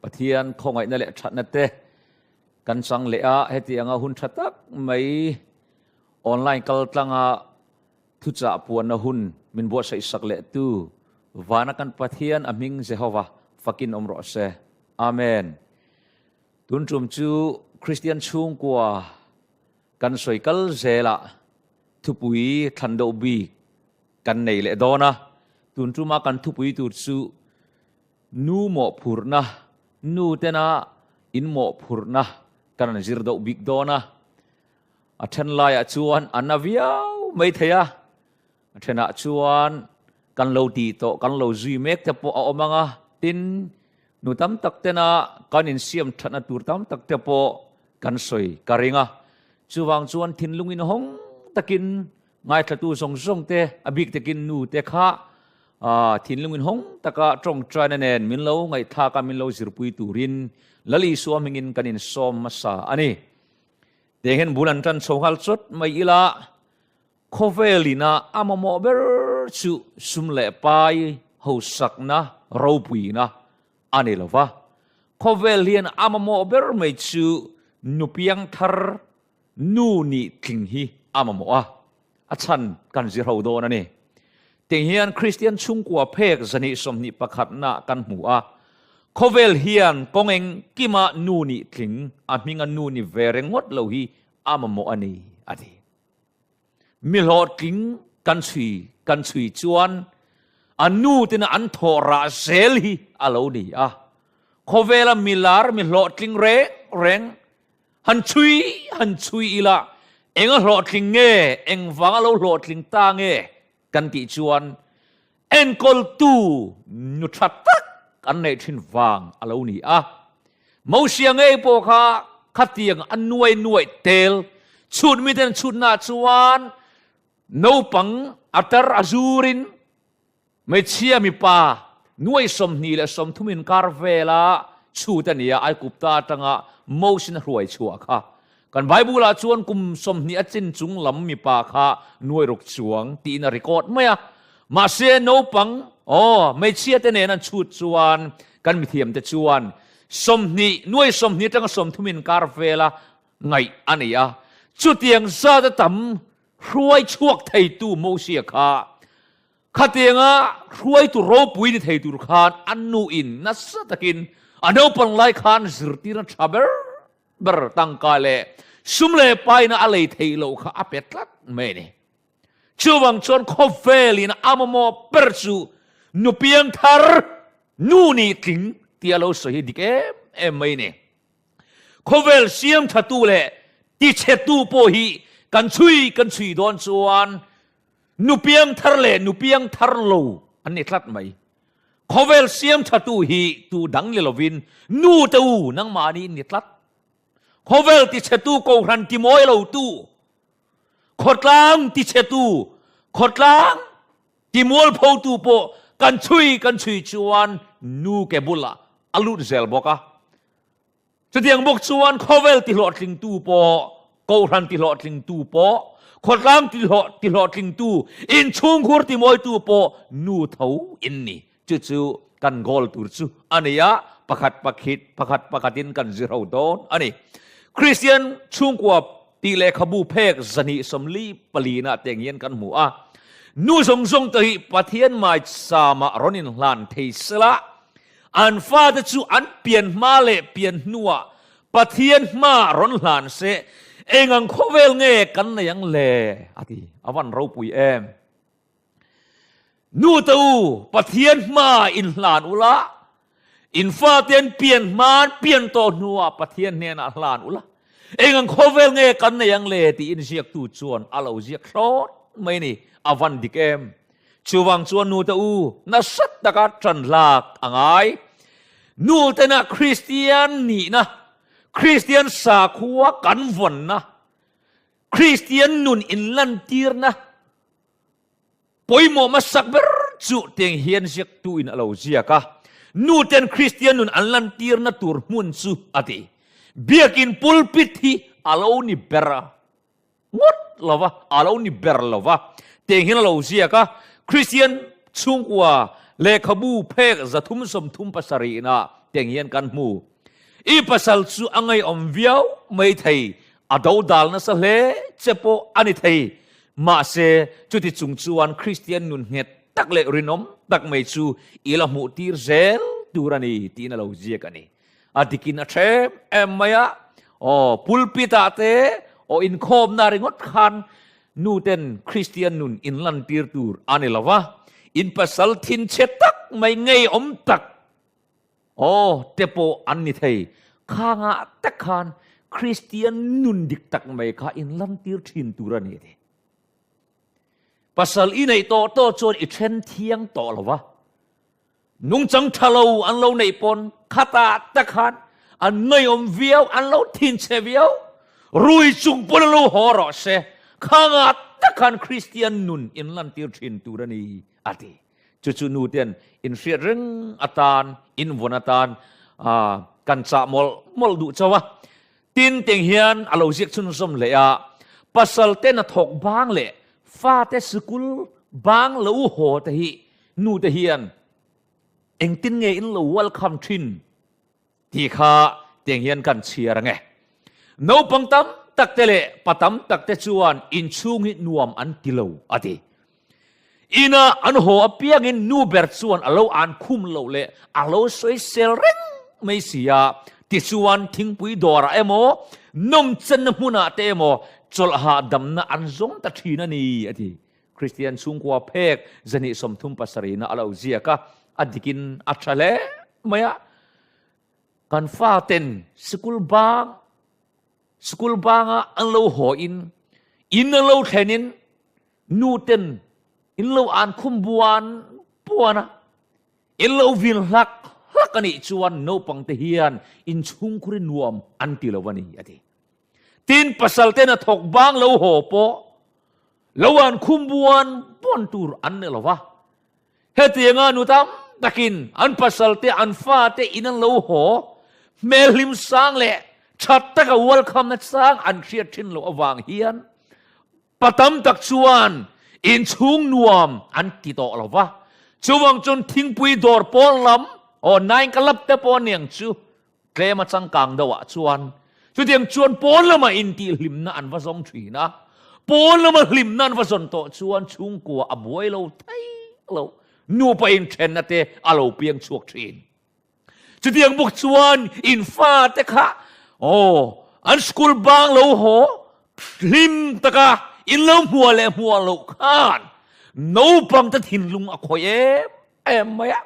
Pathian khawngaihna leh thatna te kan chang leh a, heti anga hun tha tak mai online kal tlanga thuchah puanna hun min buatsaih sak leh tu vana kan Pathian a hming Jehova fakin awm rawh se. Amen. Tun tum chu Kristian chhungkua kan sawi kal zelah thupui thlan deuh bik kan nei leh dawn a, tun tuma kan thupui tur chu nu mawhphurhna, nu tena in mawhphurhna kan an zir deuh bik dawn a, a then laiah chuan a na viau mai thei a, a thenah chuan kan lo tih tawh, kan lo zui mek te pawh a awm ang a, tin nu tam tak tena kan insiam thatna tur tam tak te pawh kan sawi ka ring a, chuvang chuan thinlung inhawng takin Ngaithlatu zawng zawng te, a bik takin nu te kha thinlung inhawng taka tawngtaina nen min lo ngaihthlak a, min lo zirpui turin Lal Isua hmingin kan insawm hmasa a ni. Tiang hian bul an tan chho nghal chawt mai ila, khawvel ina a mamawh ber chu sum leh pai hausakna ropuina a ni lo va. Khawvel hian a mamawh ber mai chu nupiang thar Nu nih tling hi a mamawh a, a chhan kan zir ho dawn a ni. Tiang hian Kristian chhungkua phek zahnih 21 na kan hmu a, khawvel hian kawng engkima nu nih tling, a hminga nu ni ve ringawt lo hi a mamawh a ni, a ti. Mi hlawhtling kan chhui kan chhui chuan a nu tena an thawh rah zel hi a lo ni a, khawvela mi lar mi hlawhtling reng reng Han chhui han chhui ila, eng a hlawhtling nge, eng vang a lo hlawhtling ta nge kan tih chuan enkawltu nu tha tak an neih thin vang a lo ni a. Mosia ngei pawh kha khatiang a nuai nuaih tel chhut miten chhutnaah chuan naupang a tar a zurin Hmeichhia mipa nuai 23 inkar vela chhut a ni a, Aigupta atanga Moses-in a hruai chhuah kha. Kan Bible-ah chuan kum 20 a chin chung lam mipa kha nuai ruk chuang tiin a record mai a. Mahse naupang, aw, hmeichhia te nen an chhut chuan kan mithiamte chuan 20, nuai 20 atanga 30 inkar vela ngaih a ni a. Chutiang zat a tam hruai chhuak theitu Mosia kha Khatianga hruaitu ropui ni thei tur khan a nuin nasa takin a naupang lai khan zirtirna tha ber ber tangka leh sum leh paina a lei theih loh kha a pe tlat mai a ni. Chuvang chuan khawvelin a mamawh ber chu nu piangthar, nu nih tling tia lo sawi hi dik em em mai a ni. Khawvel siam thatu leh tichhetu pawh hi kan chhui kan chhui dawn chuan Nu piang thar leh nu piang thar lo an ni tlat mai. Khawvel siam thatu hi tu dang ni lovin nu te u nangmahni in ni tlat. Khawvel tichhetu kohhran timawi lo tu, khawtlang tichhetu, khawtlang timualpho tu pawh kan chhui kan chhui chuan nu ke bulah a lut zel bawk a. Chutiang bawk chuan khawvel tihlawhtlingtu pawh, kohhran tihlawhtlingtu pawh, khawtlang tihlawhtlingtu, inchhungkhur timawitu pawh nu tho in ni. Chu chu kan goal tur chu a ni a, pakhat pakhit, pakhat pakhatin kan zir ho dawn a ni. Kristian chhungkua tih lehkhabu phek 244 na teng hian kan hmu a, nu zawng zawng te hi Pathian maisama rawn inhlan thei sela, An fate chu an pian hma leh pian hnuah Pathian hmaah rawn hlan se, eng ang khawvel nge kan nei ang le? a ti. A van ropui em! Nu te u, Pathian hmaah inhlan ula, in fate an pian hma an pian tawh hnuah Pathian hnenah hlan ula, eng ang khawvel nge kan nei ang le? tiin ziaktu chuan a lo ziak thlawt mai a ni. A van dik em! Chuvang chuan nute u, nasa taka ṭan hlak a ngai. Nutena Kristian nihna, Kristian sakhua kan vawnna, Kristian nun inlantirna pawimawh hmasak ber chu tiang hian ziaktuin a lo ziak a, Nuten Kristian nun an lantirna tur hmun chu a ti. Biakin pulpit hi a lo ni ber a. Ngawt lo va, a lo ni ber lo va. Tiang hian a lo ziak a, Kristian chhungkua lehkhabu phek 337 na. Tiang hian kan hmu. I pasal chu a ngaihawm viau mai thei, a dodal nasa hle che pawh a ni thei. Mahse, chuti chung chuan Kristian nun nghet tak leh rinawm tak mai chu i la hmuh tir zel tur a ni tiin a lo ziak a ni. A dikin a ṭhem em mai a, aw pulpit-ah te aw inkhawmna ringawt khan nu ten Kristian nun inlantir tur a ni lo va, in pasal thinchhe tak mai ngeiawm tak aw te pawh an ni thei. Khangah tak khan Kristian nun dik tak mai kha inlantir ṭhin tur a ni a ti. Pasal i neih tawh tawh chuan i ṭhen thiang tawh lo va. Nungchang tha lo an lo neih pawn khatah tak khan an ngaihawm viau, an lo thinchhe viau. Rui chung pawn an lo haw rawh se, khangah tak khan Kristian nun inlantir thin tur a ni, a ti. Chu chu nu ten inhriat reng atan, invawn atan kan chah mawlh mawlh duh chauh a. Tin, teng hian a lo ziak chhunzawm leh a, pasal ten a thawk bang leh fate sikul bang lo haw te hi nu te hian engtin nge in lo welcome thin tih kha teng hian kan chhiar ang e. Naupang tam tak te leh pa tam tak te chuan inchhung hi nuam an ti lo a ti. Ina an haw apiangin nu ber chuan a lo an khum loh leh a lo sawisel reng mai si a, tichuan thingpui dawrah emaw, nawmchenna hmunah te emaw chawlh hahdamna an zawng ta thin a ni, a ti. Kristian chhungkua phek zahnih 37 na a lo ziak a, a dikin a tha hle mai a. Kan faten sikul bang, sikul banga an lo haw in, in an lo thlen in, Nu ten in lo an khum buan buan a, in lo vin hlak hlak a nih chuan naupang te hian in chhungkhur i nuam an ti lo a ni, a ti. Tin, pasal ten a thawk bang lo haw pawh lo an khum buan buan tur an ni lo va. Hetianga nu tam takin an pasal te an fate in an lo haw hmel hlim sang leh tha taka welcome na chang an hriat thin loh avang hian Pa tam tak chuan inchhung nuam an ti tawh lo va, chuvang chuan thingpui dawr pawn lam aw nine club te pawh aniang chu tlem a changkang deuhah chuan chutiang chuan pawn lama intihhlimna an va zawng thin a, pawn lama hlimna an va zawn tawh chuan chhungkua a buai lo thei lo, nupa inthenna te a lo piang chhuak thin. Chutiang bawk chuan in fate kha aw an school bang lo haw hlim taka in lo hmuah leh hmuah loh khan naupang te thinlung a khawih em em mai a.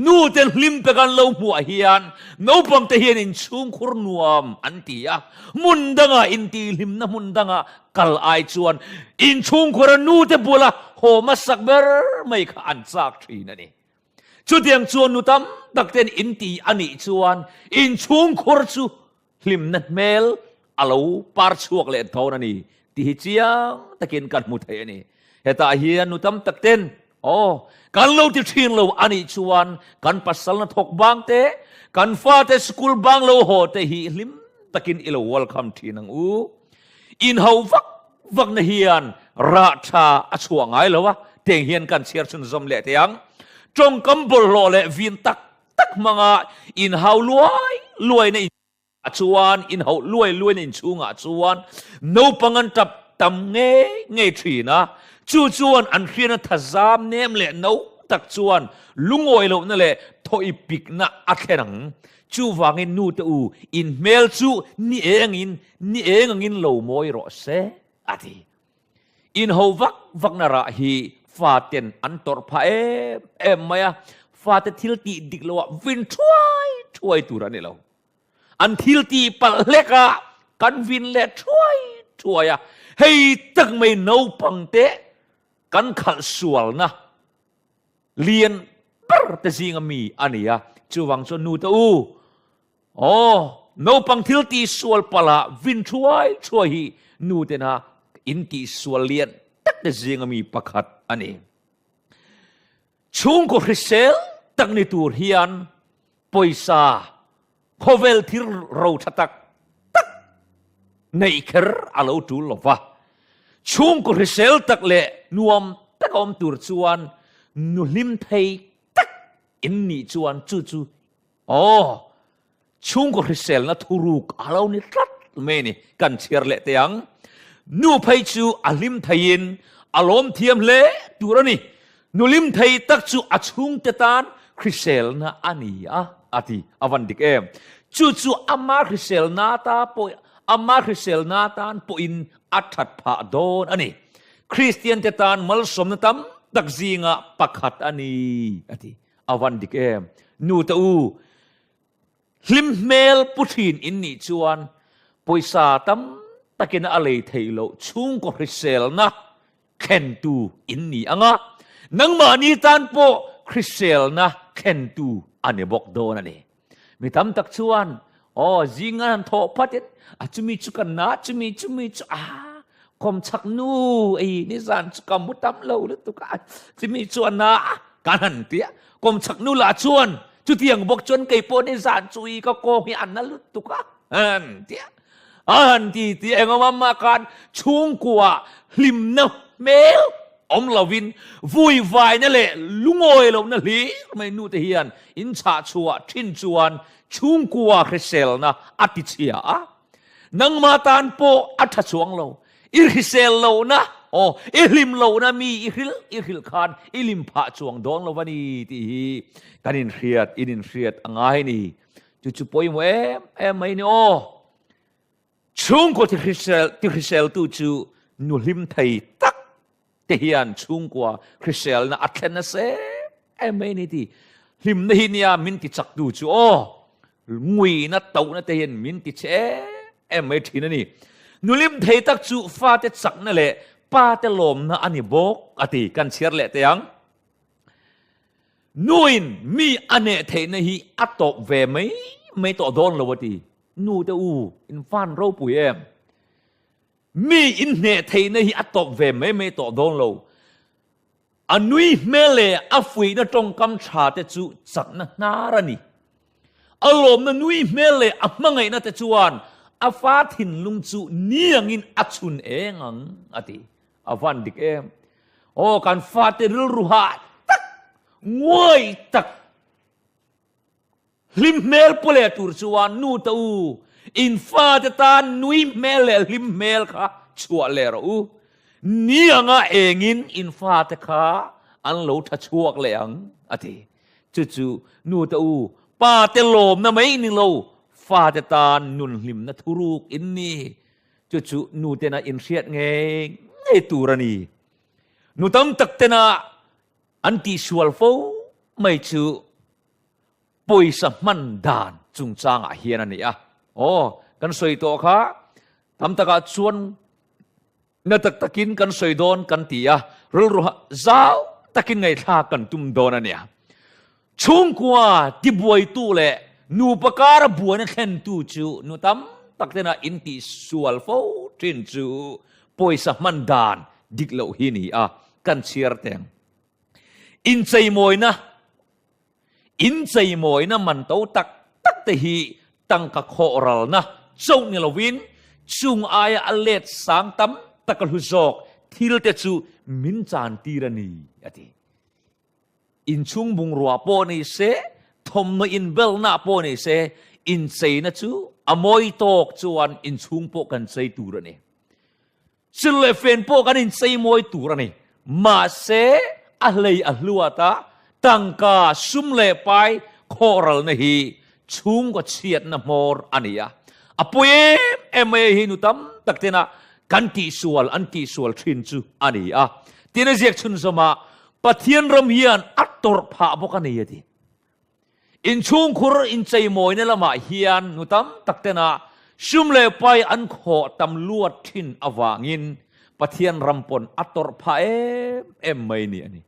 Nu te hlim taka an lo hmuah hian naupang te hian inchhungkhur nuam an ti a, hmun danga intihhlimna hmun danga kal ai chuan inchhungkhura nu te bula haw hmasak ber mai kha an chak thin a ni. Chutiang chuan nu tam tak ten in ti a nih chuan inchhungkhur chu hlimna hmel a lo par chhuak leh dawn a ni tih hi chiang takin kan hmu thei a ni. Hetah hian nu tam tak ten aw kan lo ti thin lo a nih chuan kan pasalna thawk bang te, kan fate school bang lo haw te hi hlim takin i lo welcome thin ang u. Inhau vak vakna hian rah tha a chhuah ngai lo a, teng hian kan chhiar chhunzawm leh thei ang. Tawngkam bawlhhlawh leh vin tak tak hmanga inhau luai luaina inchhungah chuan inhauh luai luaina inchhungah chuan naupang an tap tam ngei ngei thin a, chu chuan an hriatna thazam nem leh no tak chuan lungawi lohna leh thawi pikna a thlen ang. Chuvangin nute u, in hmel chu ni engin, ni eng angin lo mawi rawh se, a ti. In ho vak vakna rah hi faten an tawrh phah em em mai a, fate thil tih dik loah vin thuai thuai tur a ni lo. An thil tih palh hleka kan vin leh thuai thuai a, hei tak mai naupangte kan khalh sualna Lian ber te zinga mi a ni a, chuvang chuan nu te u, aw, naupang thil tihsual palh ah vin thuai thuai hi nu tena in tihsual lian tak te zinga mi pakhat a ni. Chhungkaw hrisel tak ni tur hian pawisa khawvel thil ro tha tak tak neih kher a lo tul lo va. Chhungkaw hrisel tak leh nuam tak a awm tur chuan nu hlim thei tak in nih chuan chu chu. Aw, chhungkaw hriselna thuruk a lo ni tlat mai a ni. Kan chhiar leh teh ang. Nu phei chu a hlim theiin a lawm thiam hle tur a ni. Nu hlim thei tak chu a chhungte tan hriselna a ni a, a ti. A van dik em? Chu chu ama hriselna ta pawh ama hriselna tan pawhin a that phah dawn a ni. Kristiante tan malsawmna tam tak zinga pakhat a ni, a ti. A van dik em? Nu te u, hlim hmel pu thin in nih chuan pawisa tam takin a lei theih loh chhungkaw hriselna thlentu in ni ang a, nangmahni tan pawh hriselna thlentu a ni bawk dawn a ni. Mi tam tak chuan, aw, zing an han thawh phat in, a chumi chu ka na, chumi chumi chu a kawmchhak nu, ei nizan chu ka mu tam lo lutuk a, chumi chu a na a, kan han ti a. Kawmchhak nu lah chuan, chutiang bawk chuan kei pawh nizan chu i ka kawng hi a na lutuk a, an ti a. A han ti ti engawm mah khan chhungkua hlimna hmel awm lovin vui vaina leh lungawi lohna hlir mai nute hian in chhah chhuah thin chuan chhungkua hriselna a ti chhia a. Nangmah tan pawh a tha chuang lo. I hrisel lohna, aw, i hlim lohna mi i hril i hrilh khan i lim phah chuang dawn lo a ni tih hi kan inhriat, in inhriat a ngai a ni. Chu chu pawimawh em em mai ni aw. Chhungkaw tihriseltu chu nu hlim thei tak te hian chhungkua hriselna a thlen nasa em em mai ni ti. Hlimna hi nia min ti chaktu chu aw. Nguina tohna te hian min ti che em em mai thin a ni. Nu hlim thei tak chu fate chakna leh pate lawmna a ni bawk a ti. Kan chhiar leh teh ang. Nuin mi a neh theihna hi a tawp ve mai mai tawh dawn lo a ti. Nu te u, in van ropui em? Mi in hneh theihna hi a tawp ve mai mai tawh dawn lo. A nui hmel leh a fuihna tawngkam tha te chu chakna hnar a ni. A lawmna nui hmel leh a hmangaihna te chuan a fa thinlung chu niangin a chhun eng ang a ti. A van dik em? Aw kan fate rilru hah tak, nguai tak, hlim hmel pu leh tur chuan nu te u, in fate tan nui hmel leh hlim hmel kha chhuah leh rawh u. Ni anga engin in fate kha an lo tha chhuak leh ang, a ti. Chu chu nu te u, pa te lawmna mai ni lo, fate tan nun hlimna thuruk in ni. Chu chu nu tena inhriat ngei ngei tur a ni. Nu tam tak tena an tihsual fo mai chu pawisa hman dan chungchangah hian a ni a. Aw, kan sawi tawh kha tam takah chuan na tak takin kan sawi dawn kan ti a, rilru zau takin ngaihthlak kan tum dawn a nia. Chhungkua tibuaitu leh nupa kara buaina thlentu chu nu tam tak tena in tihsual fo thin chu pawisa hman dan dik loh hi ni a, kan chhiar teng. Incheimawina Incheimawina man to tak tak te hi tangka khawh ralna chauh ni lovin chung aia a let sang tam tak a hlu zawk thil te chu min chan tir a ni, a ti. Inchhung bungrua pawh ni se, thawmhnaw inbelna pawh ni se, incheina chu a mawi tawk chuan inchhung pawh kan chei tur a ni. Sil leh fen pawh kan inchei mawi tur a ni. Mahse, a hlei a hluat a, tangka, sum leh pai khawhralna hi chhungkaw chhiatna hmawr a ni a. A pawi em em mai hi nu tam tak tena kan tihsual an tihsual thin chu a ni a. Tin a ziak chhunzawm a, Pathian ram hian a tawrh phah bawk a ni a ti. Inchhungkhur incheimawina lamah hian nu tam tak tena sum leh pai an khawh tam luat thin avangin Pathian ram pawn a tawrh phah em em mai ni a ni.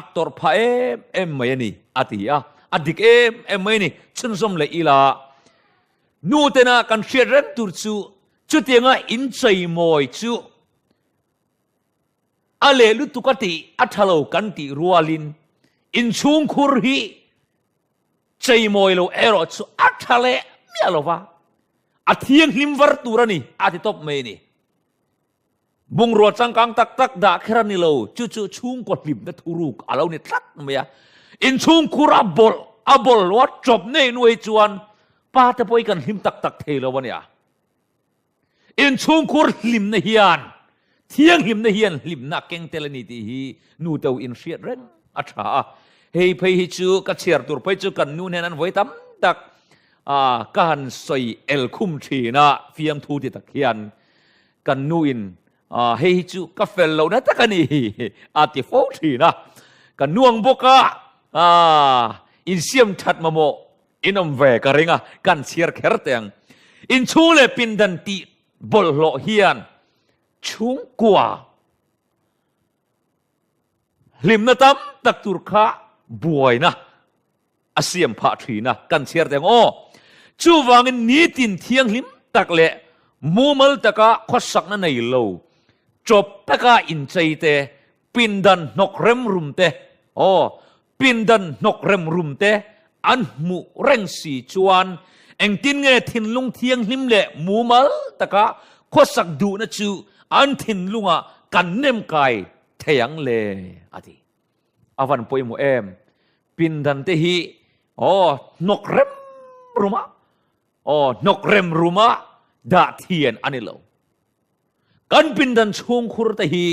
A tawrh phah em em mai a ni a ti a, a dik em em mai a ni. Chhunzawm leh ila nu tena kan hriat reng tur chu chutianga incheimawi chu A leh lutuk a tih a tha lo kan tih rualin inchhungkhur hi cheimawi lo erawh chu a tha leh miah lo va, a thianghlim var tur a ni a ti tawp mai a ni. Bungrua changkang tak tak dah kher a ni lo, chu chu chhungkaw hlimna thuruk a lo ni tlat mai a, inchhungkhur a bawlh. a bawlhhlawh a chawp nei nuai chuan pa te pawh hi kan hlim tak tak thei lo a nia. Inchhungkhur hlimna hian thianghlimna hian hlimna a keng tel a ni tih hi nu to inhriat reng a tha a. Hei phei hi chu ka chhiar tur phei chu kan nu hnen an vawi tam tak ka han sawi el khum thin a, fiamthu ti tak hian kan nu in hei hi chu ka fel lohna tak a ni a ti fo thin a. Ka nuang bawk a, insiam that mamawh In awm ve ka ring a, kan chhiar kher teh ang. Inchhung leh pindan tih bawlhhlawh hian chhungkua hlimna tam tak tur kha buaina a siam phah thin a, kan chhiar teh ang aw. Chuvangin nitin thianghlim tak leh mumal taka khawsakna nei lo, chawp taka inchei te, pindan hnawk rem rum te, aw, Pindan hnawk rem rum te an hmuh reng si chuan engtin nge thinlung thianghlim leh mumal taka khawsak duhna chu an thinlungah kan nem kai thei ang le? a ti. A van pawimawh em? Pindan te hi aw hnawk rem ruma aw hnawk rem ruma dah thian a ni lo. Kan pindan chhungkhur te hi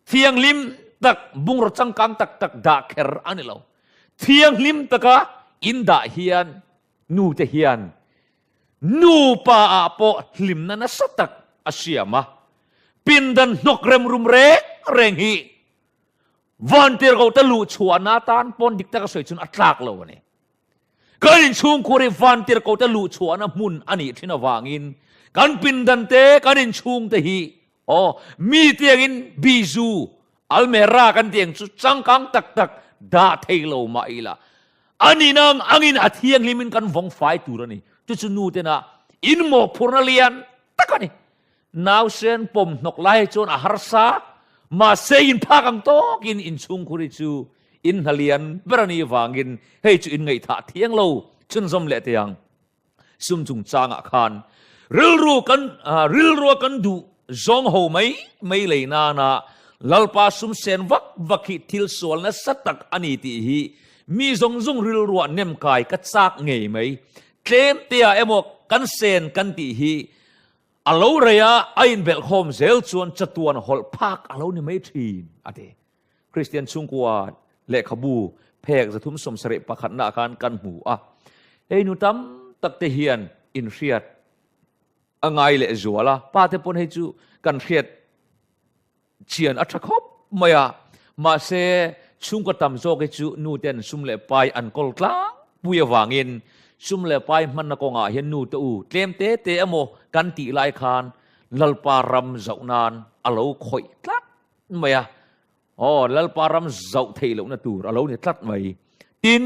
thianghlim tak, bungraw changkang tak tak dah kher a ni lo. Thianghlim taka in dah hian nu te hian nupa ah pawh hlimna nasa tak a siam a. Pindan hnawk rem rum reng reng hi vantirhkoh te luh chhuahna atan pawn dik taka sawi chun a tlak lo a ni. Kan inchhungkhur hi vantirhkoh te luhchhuahna hmun a nih thin avangin kan pindan te, kan inchhung te hi aw mi tiangin bizu, almera kan tih ang chu changkang tak tak dah thei lo mah ila a nihna ang angin a thianghlimin kan vawng fai tur a ni. Chu chu nu tena inmawhphurhna lian tak a ni. Nausen pawm hnawk lai chuan a harsa, mahse inphak ang tawkin inchhungkhur hi chu in hna lian ber a nih vangin hei chu in ngaihthah thiang lo chhunzawm leh teh ang. Sum chungchangah khan rilru kan rilrua kan duh zawng ho mai mai lei nana Lalpa sum sen vak vak hi thil sual nasa tak a ni tih hi mi zawng zawng rilruah nem kai ka chak ngei mai. Tlem teah emaw kan sen kan tih hi A lo rei a, a inbelhkhawm zel chuan chatuan hawlh phak a lo ni mai thin, a ti. Kristian chhungkua lehkhabu phek 371 naah khan kan hmu a. Hei nu tam tak te hian inhriat a ngai leh zual a, pa te pawn hei chu kan hriat chian a tha khawp mai a, mahse chhungkaw tam zawk hi chu nu ten sum leh pai an kawl tlangpui avangin sum leh pai hmanna kawngah hian nu te u tlem te te emaw kan tih lai khan Lalpa ram zauh nan a lo khawih tlat mai a, aw Lalpa ram zauh theih lohna tur a lo ni tlat mai. Tin,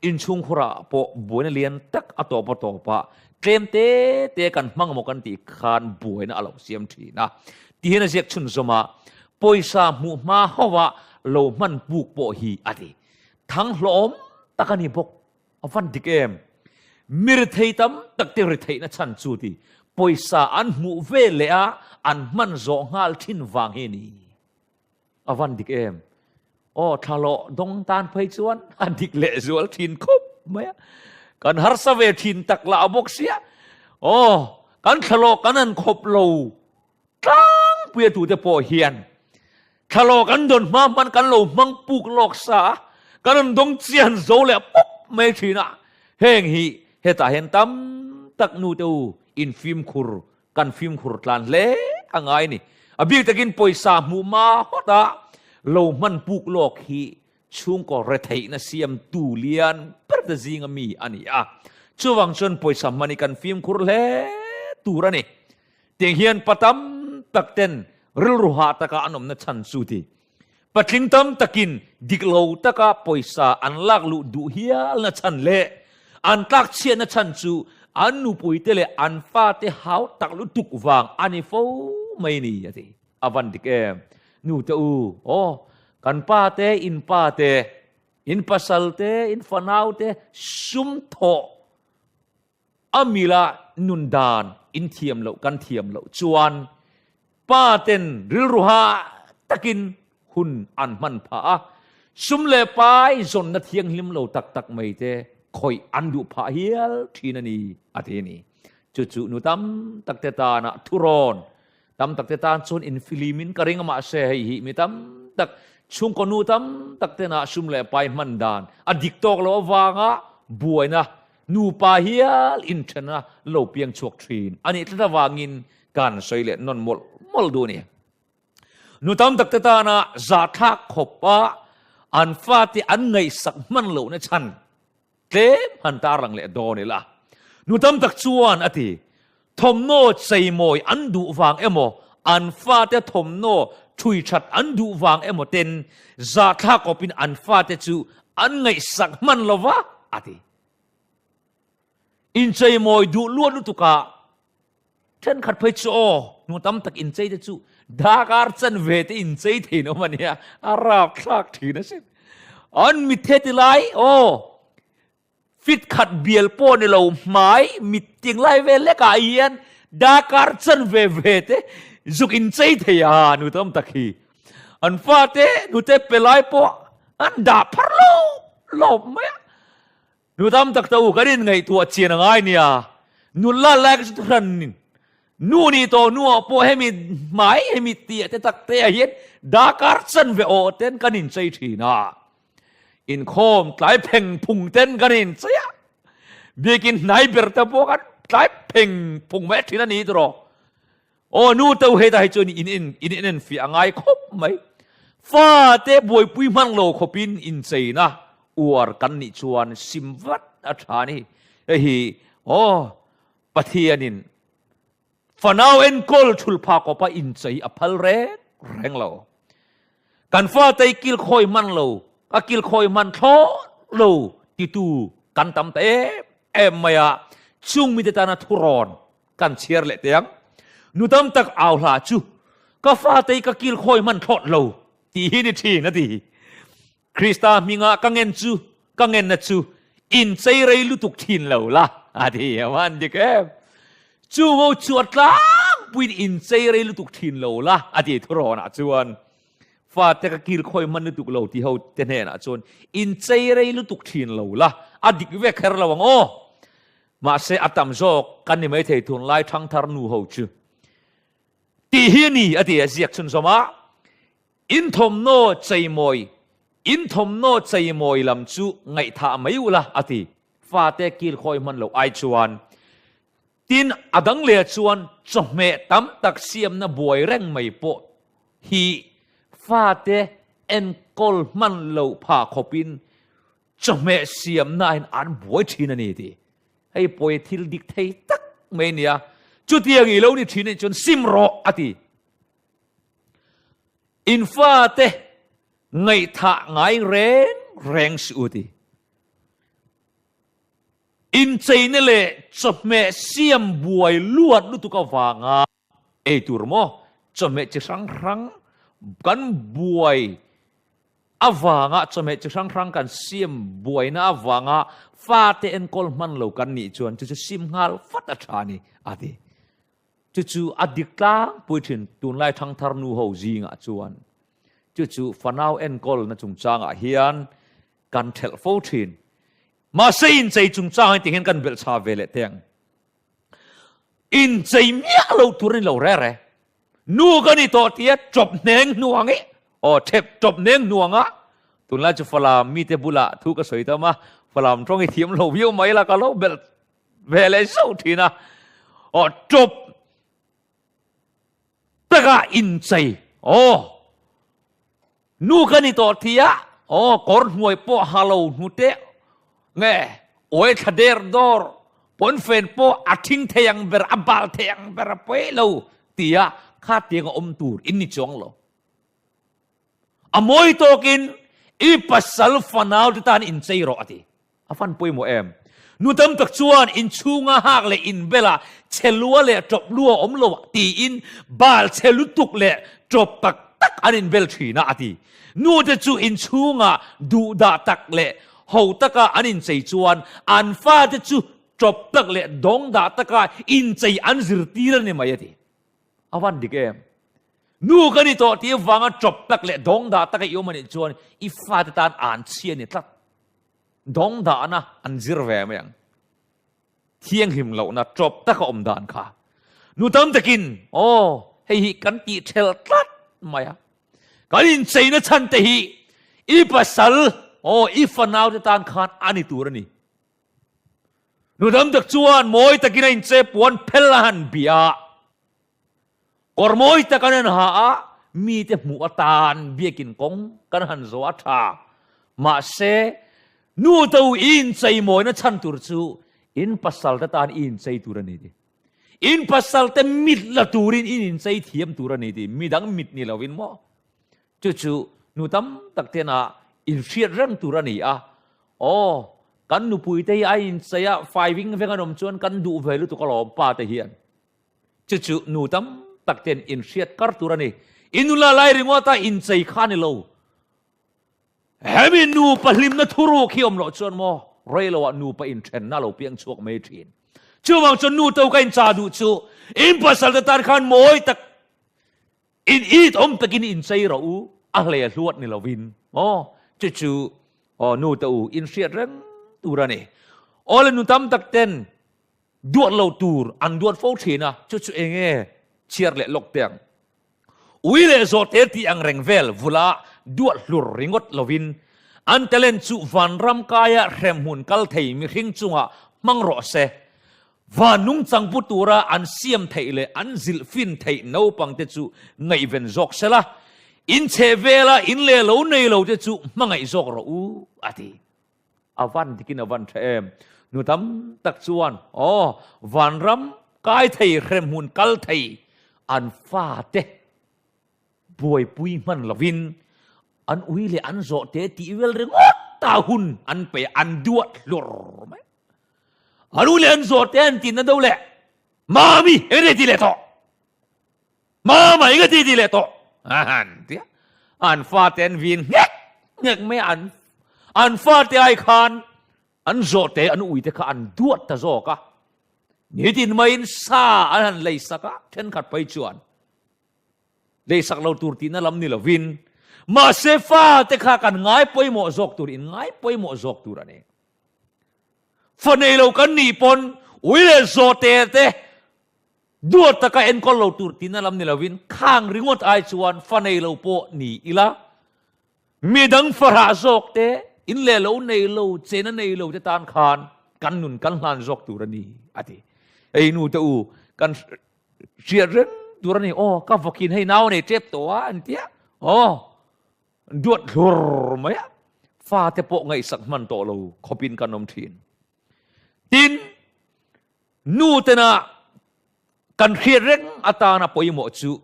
inchhungkhurah pawh buaina lian tak a tawp a tawp a, tlem te te kan hmang emaw kan tih khan buaina a lo siam thin a. Ti hian a ziak chhunzawm a, pawisa hmuh hma hauha lo hman puk pawh hi a ti. Thang hlawm tak a ni bawk. A van dik em? Mi rithei tam tak te ritheihna chhan chu ti, pawisa an hmuh ve leh a an hman zawh nghal thin vang hi a ni. A van dik em? Aw, thlalawh dawng tan phei chuan a dik leh zual thin khawp mai a. Kan harsa ve thin tak lah bawk sia. Aw, kan thlalawh kan han khawp lo tlangpui a tute pawh hian thlalawh kan dawn hma hman kan lo hmang puk lawk sa a, kan rawn dawng chian zo leh pawp mai thin a. Heng hi hetah hian tam tak nute u infimkhur Kan fimkhur tlan hle a ngai ni. A bik takin pawisa hmuh hma hawt a lo hman puk lawk hi chhungkaw retheihna siamtu lian ber te zinga mi a ni a. Chuvang chuan pawisa hman hi kan fimkhur hle tur a ni. Tiang hian pa tam tak ten rilru hah taka an awmna chhan chu ti. Patling tam takin dik lo taka pawisa an lak luh duh hialna chhan leh an tlak chhiatna chhan chu an nupuite leh an fate hau tak lutuk vang a ni fo mai ni, a ti. A van dik em? Nute u, aw, kan pa te, in pa te, in pasal te, in fanau te sum thawh A mila nun dan in thiam loh kan thiam loh chuan pa ten rilru hah takin hun an hman phah a, sum leh pai zawnna thianghlim lo tak tak mai te khawih an duh phah hial thin a ni, a ti a ni. Chu chu nu tam tak te tana thurawn tam tak te tan chuan infilimin ka ring a mahse hei hi mi tam tak chhungkaw nu tam tak tena sum leh pai hman dan a dik tawk loh avanga buaina nupa hial inthena lo piang chhuak thin a nih tlat avangin kan sawi leh nawn mawlh mawlh duh a ni. Nu tam tak te tana zahthlak khawpa an fate an ngaihsak hman lohna chhan Tlem han tarlang leh dawn ila. Nu tam tak chuan a ti, thawmhnaw cheimawi an duh vang emaw, an fate thawmhnaw thui that an duh vang emaw ten zahthlak awpin an fate chu an ngaihsak hman lo va, a ti. Incheimawi duh luat lutukah thenkhat phei chu aw, nu tam tak inchei te chu dakar chanve te inchei thein awm a nia, a rapthlak thin asin. An mithe ti lai aw, fit khat bial pawh ni lo hmai mit ting lai vel lekah hian dakar chanve ve te zuk inchei thei a nu tam tak hi. An fate nute pe lai pawh an dah phar lawp lawp mai a. Nu tam tak te u kan inngaihtuah chian a ngai nia. Nula lai ka chu hran nu nih tawh hnuah pawh hemi hmai hemi tih te tak te ah hian dakar chanve awh ten kan inchei thin a. Inkhawm tlai pheng phung ten kan inchei a. Biakin hnai ber te pawh kan tlai pheng phung mai thin a ni tiraw. Aw nu to hetah hi chuan in in in in enfiah a ngai khawp mai. Fa te buaipui hman lo khawpin incheina uar kan nih chuan sim vat a tha a ni. Hei hi aw Pathianin fanau enkawl thul pha kawpa inchei a phal reng reng lo. Kan fate i kilkhawi hman lo, ka kilkhawi hman thlawt lo titu kan tam ta em em mai a, chung mite tana thurawn Kan chhiar leh teh ang. Nu tam tak au hla chu ka fate hi ka kil khawi hman thlawt lo tih hi ni thin a ti. Krista hminga ka ngen chu ka ngenna chu inchei rei lutuk thin lo la a ti. A van dik em. Chu ngo chu a tlangpuiin inchei rei lutuk thin lo la a ti thurawnah chuan fate ka kil khawi hman lutuk lo ti ho te hnenah chuan inchei rei lutuk thin lo la a dik vek kher lo ang aw. Mahse a tam zawk kan ni maithei tunlai thangthar nu ho chu tih hi a ni a ti a ziak chhunzawm a, in thawmhnaw cheimawi in thawmhnaw cheimawi lam chu ngaihthah mai ula a ti. Fate kil khawi hman loh ai chuan tin a dang leh chuan chawhmeh tam tak siamna buai reng mai pawh hi fate enkawl hman loh phah khawpin Chawhmeh siamnain an buai thin a ni tih hei pawi thil dik thei tak mai a nia. Chutiang i lo ni thin anih chuan sim rawh a ti. In fate ngaihthah ngai reng reng suh u ti. Incheina leh chawhmeh siam buai luat lutuk avanga ei tur maw chawhmeh chi hrang hrang kan buai avanga chawhmeh chi hrang hrang kan siam buaina avanga fate enkawl hman lo kan nih chuan chu chu sim nghal vat a tha a ni a ti. Chu chu a dik tlangpui thin tunlai thangthar nu ho zingah chuan chu chu fanau enkawlna chungchangah hian kan thelh fo thin. Mahse inchei chungchang hi tihian kan belhchha ve leh teh ang. Inchei miah lo tur a ni lo re re. Nu ka ni tawh tia chawp hneng hnuang i aw thep chawp hneng hnuang a tunlai chu Falam mite bulah thu ka sawi tam a Falam tawng i thiam lo viau mai la ka lo belh ve leh zauh thin a aw chawp taka inchei aw Nu ka ni tawh tia aw kawr hnuai pawh ha lo hnute nge uai thla der dawr pawnfen pawh a thing thei ang ber a bal thei ang ber a pawi lo tia kha tiang a awm tur in ni chuang lo. A mawi tawkin i pasal fanau te tan inchei rawh a ti. A fan pawimawh em? Nu tam tak chuan inchhunga hak leh inbela chhe lua leh tawp lua awm lo tiin bal chhe lutuk leh tawp tak tak an inbel thin a, a ti. Nute chu inchhunga duhdah tak leh ho taka an inchei chuan an fate chu tawp tak leh dawngdah taka inchei an zirtir a ni mai, a ti. A van dik em? Nu ka ni tawh tih avanga tawp tak leh dawngdah taka i awm a nih chuan i fate tan an chhia a ni tlat. Dawng dahna an zir ve mai ang. Thianghlim lohna tawp taka awm dan kha. Nu tam takin, Aw, hei hi kan tih thelh tlat mai a. Kan incheina chhan te hi i pasal, aw, i fanau te tan khan a ni tur a ni. Nu tam tak chuan mawi takin a inche puan phel a han bia a. Kawr mawi tak an han ha a, mite hmuh atan biakin kawng kan han zawh a tha. Mahse, nu to i inchei mawina chhan tur chu in pasalte tan i inchei tur a ni ti. In pasalte mit la turin in inchei thiam tur a ni ti. Midang mit ni lovin maw? Chu chu nu tam tak tena inhriat reng tur a ni a. Aw, kan nupuite hi a inchei a, fai ving veng an awm chuan kan duh ve lutuk alawm pa te hian. Chu chu nu tam tak ten inhriat kar tur a ni. I nula lai ringawta inchei kha a ni lo. Hemi nupa hlimna thuruk hi awm loh chuan maw reiloah nupa inthenna a lo piang chhuak mai thin. Chuvang chuan nu to ka incha duh chu in pasal te tan khan mawi tak in it awm takin inchei rawh u, a hle hluat ni lovin maw chu chu aw nu te u inhriat reng tur a ni. Awle nu tam tak ten Duat lo tur an duat fo thin a, chu chu eng nge chhiar leh lawk teh ang. Ui leh zawhte tih ang reng vel vula duat hlur ringawt lovin an talent chu vanram kaia hremhmun kal thei mihring chungah hmang rawh se. Van nungchang pu tura an siam theih leh an zilh fin theih naupangte chu ngaihven zawk sela, in chhe vela in leh lo nei lo te chu hmangaih zawk rawh u, a ti. A van dikin a van tha em. Nu tam tak chuan aw vanram kai thei hremhmun kal thei an fate buaipui hman lovin an ui leh an zawh te tih vel ringawt ta hun an pe an duat hlur mai. An ui leh an zawh te an tihna do leh mami eng nge ti leh tawh. Mama eng a ti ti leh tawh an ti a, an fate an vin nghek nghek mai a, an an fate ai khan an zawhte an uite kha an duat ta zawk a, nitin maiin sa an han lei sak a, thenkhat phei chuan lei sak lo tur tihna lam ni lovin mahse fate kha kan ngai pawimawh zawk tur in ngai pawimawh zawk tur a ni. Fa nei lo kan nih pawn ui leh zawhte te Duat taka enkawl lo tur tina lam ni lovin khang ringawt ai chuan fa nei lo pawh ni ila, midang fahrah zawk te, in leh lo nei lo, chena nei lo te tan khan kan nun kan hlan zawk tur a ni, a ti. Hei nu te u, kan hriat reng tur a ni, aw ka vawkin hei nau nei tep tawh a an tia, aw duat hlur mai a, fate pawh ngaihsak hman tawh lo khawpin kan awm thin. Tin, Nu tena kan hriat reng atana pawimawh chu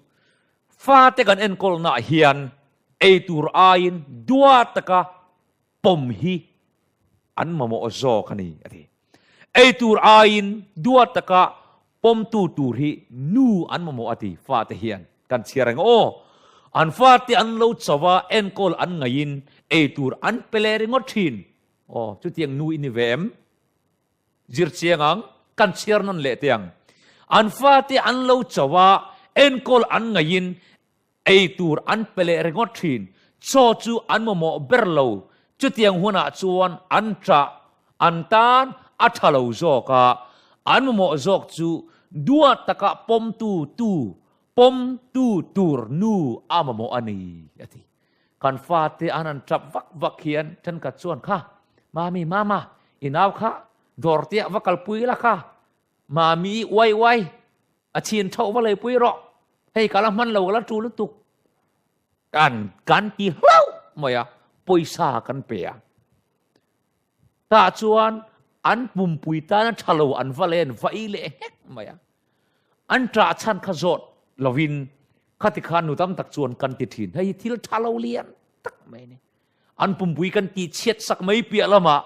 fate kan enkawlnaah hian ei tur aiin dua taka pawm hi an mamawh zawk a ni, a ti. Ei tur aiin dua taka pawmtu tur hi nu an mamawh a ti, fate hian kan chhiar reng aw. An fate an lo cho a, enkawl an ngaihin ei tur an pe leh ringawt thin. Aw, chutiang nu i ni ve em? Zir chiang ang, kan chhiar nawn leh teh ang. An fate an lo cho a, enkawl an ngaihin ei tur an pe leh ringawt thin. Chaw chu an mamawh ber lo, chutiang hunah chuan an ṭah, an tan a ṭha lo zawk a, an mamawh zawk chu duat taka pawmtu tu, pawmtu tur nu a mamawh a ni, a ti. Kan fate an han tap vak vak hian thenkhat chuan kha, Mami, Mama, i nau kha dawr te ah va kalpui la kha, Mami i uai uai, a chhin thauh va leipui rawh, hei ka la hman lo ka la tu lutuk. Kan kan ti hlauh mai a, pawisa kan pe a. Tah chuan an pumpui tana tha lo an va len va ei leh nghek mai a. An ṭah chhan kha zawt lovin khati khan nu tam tak chuan kan ti ṭhin. Hei hi thil ṭha lo lian tak mai a ni. An pumpui kan tih chhiat sak mai piah lamah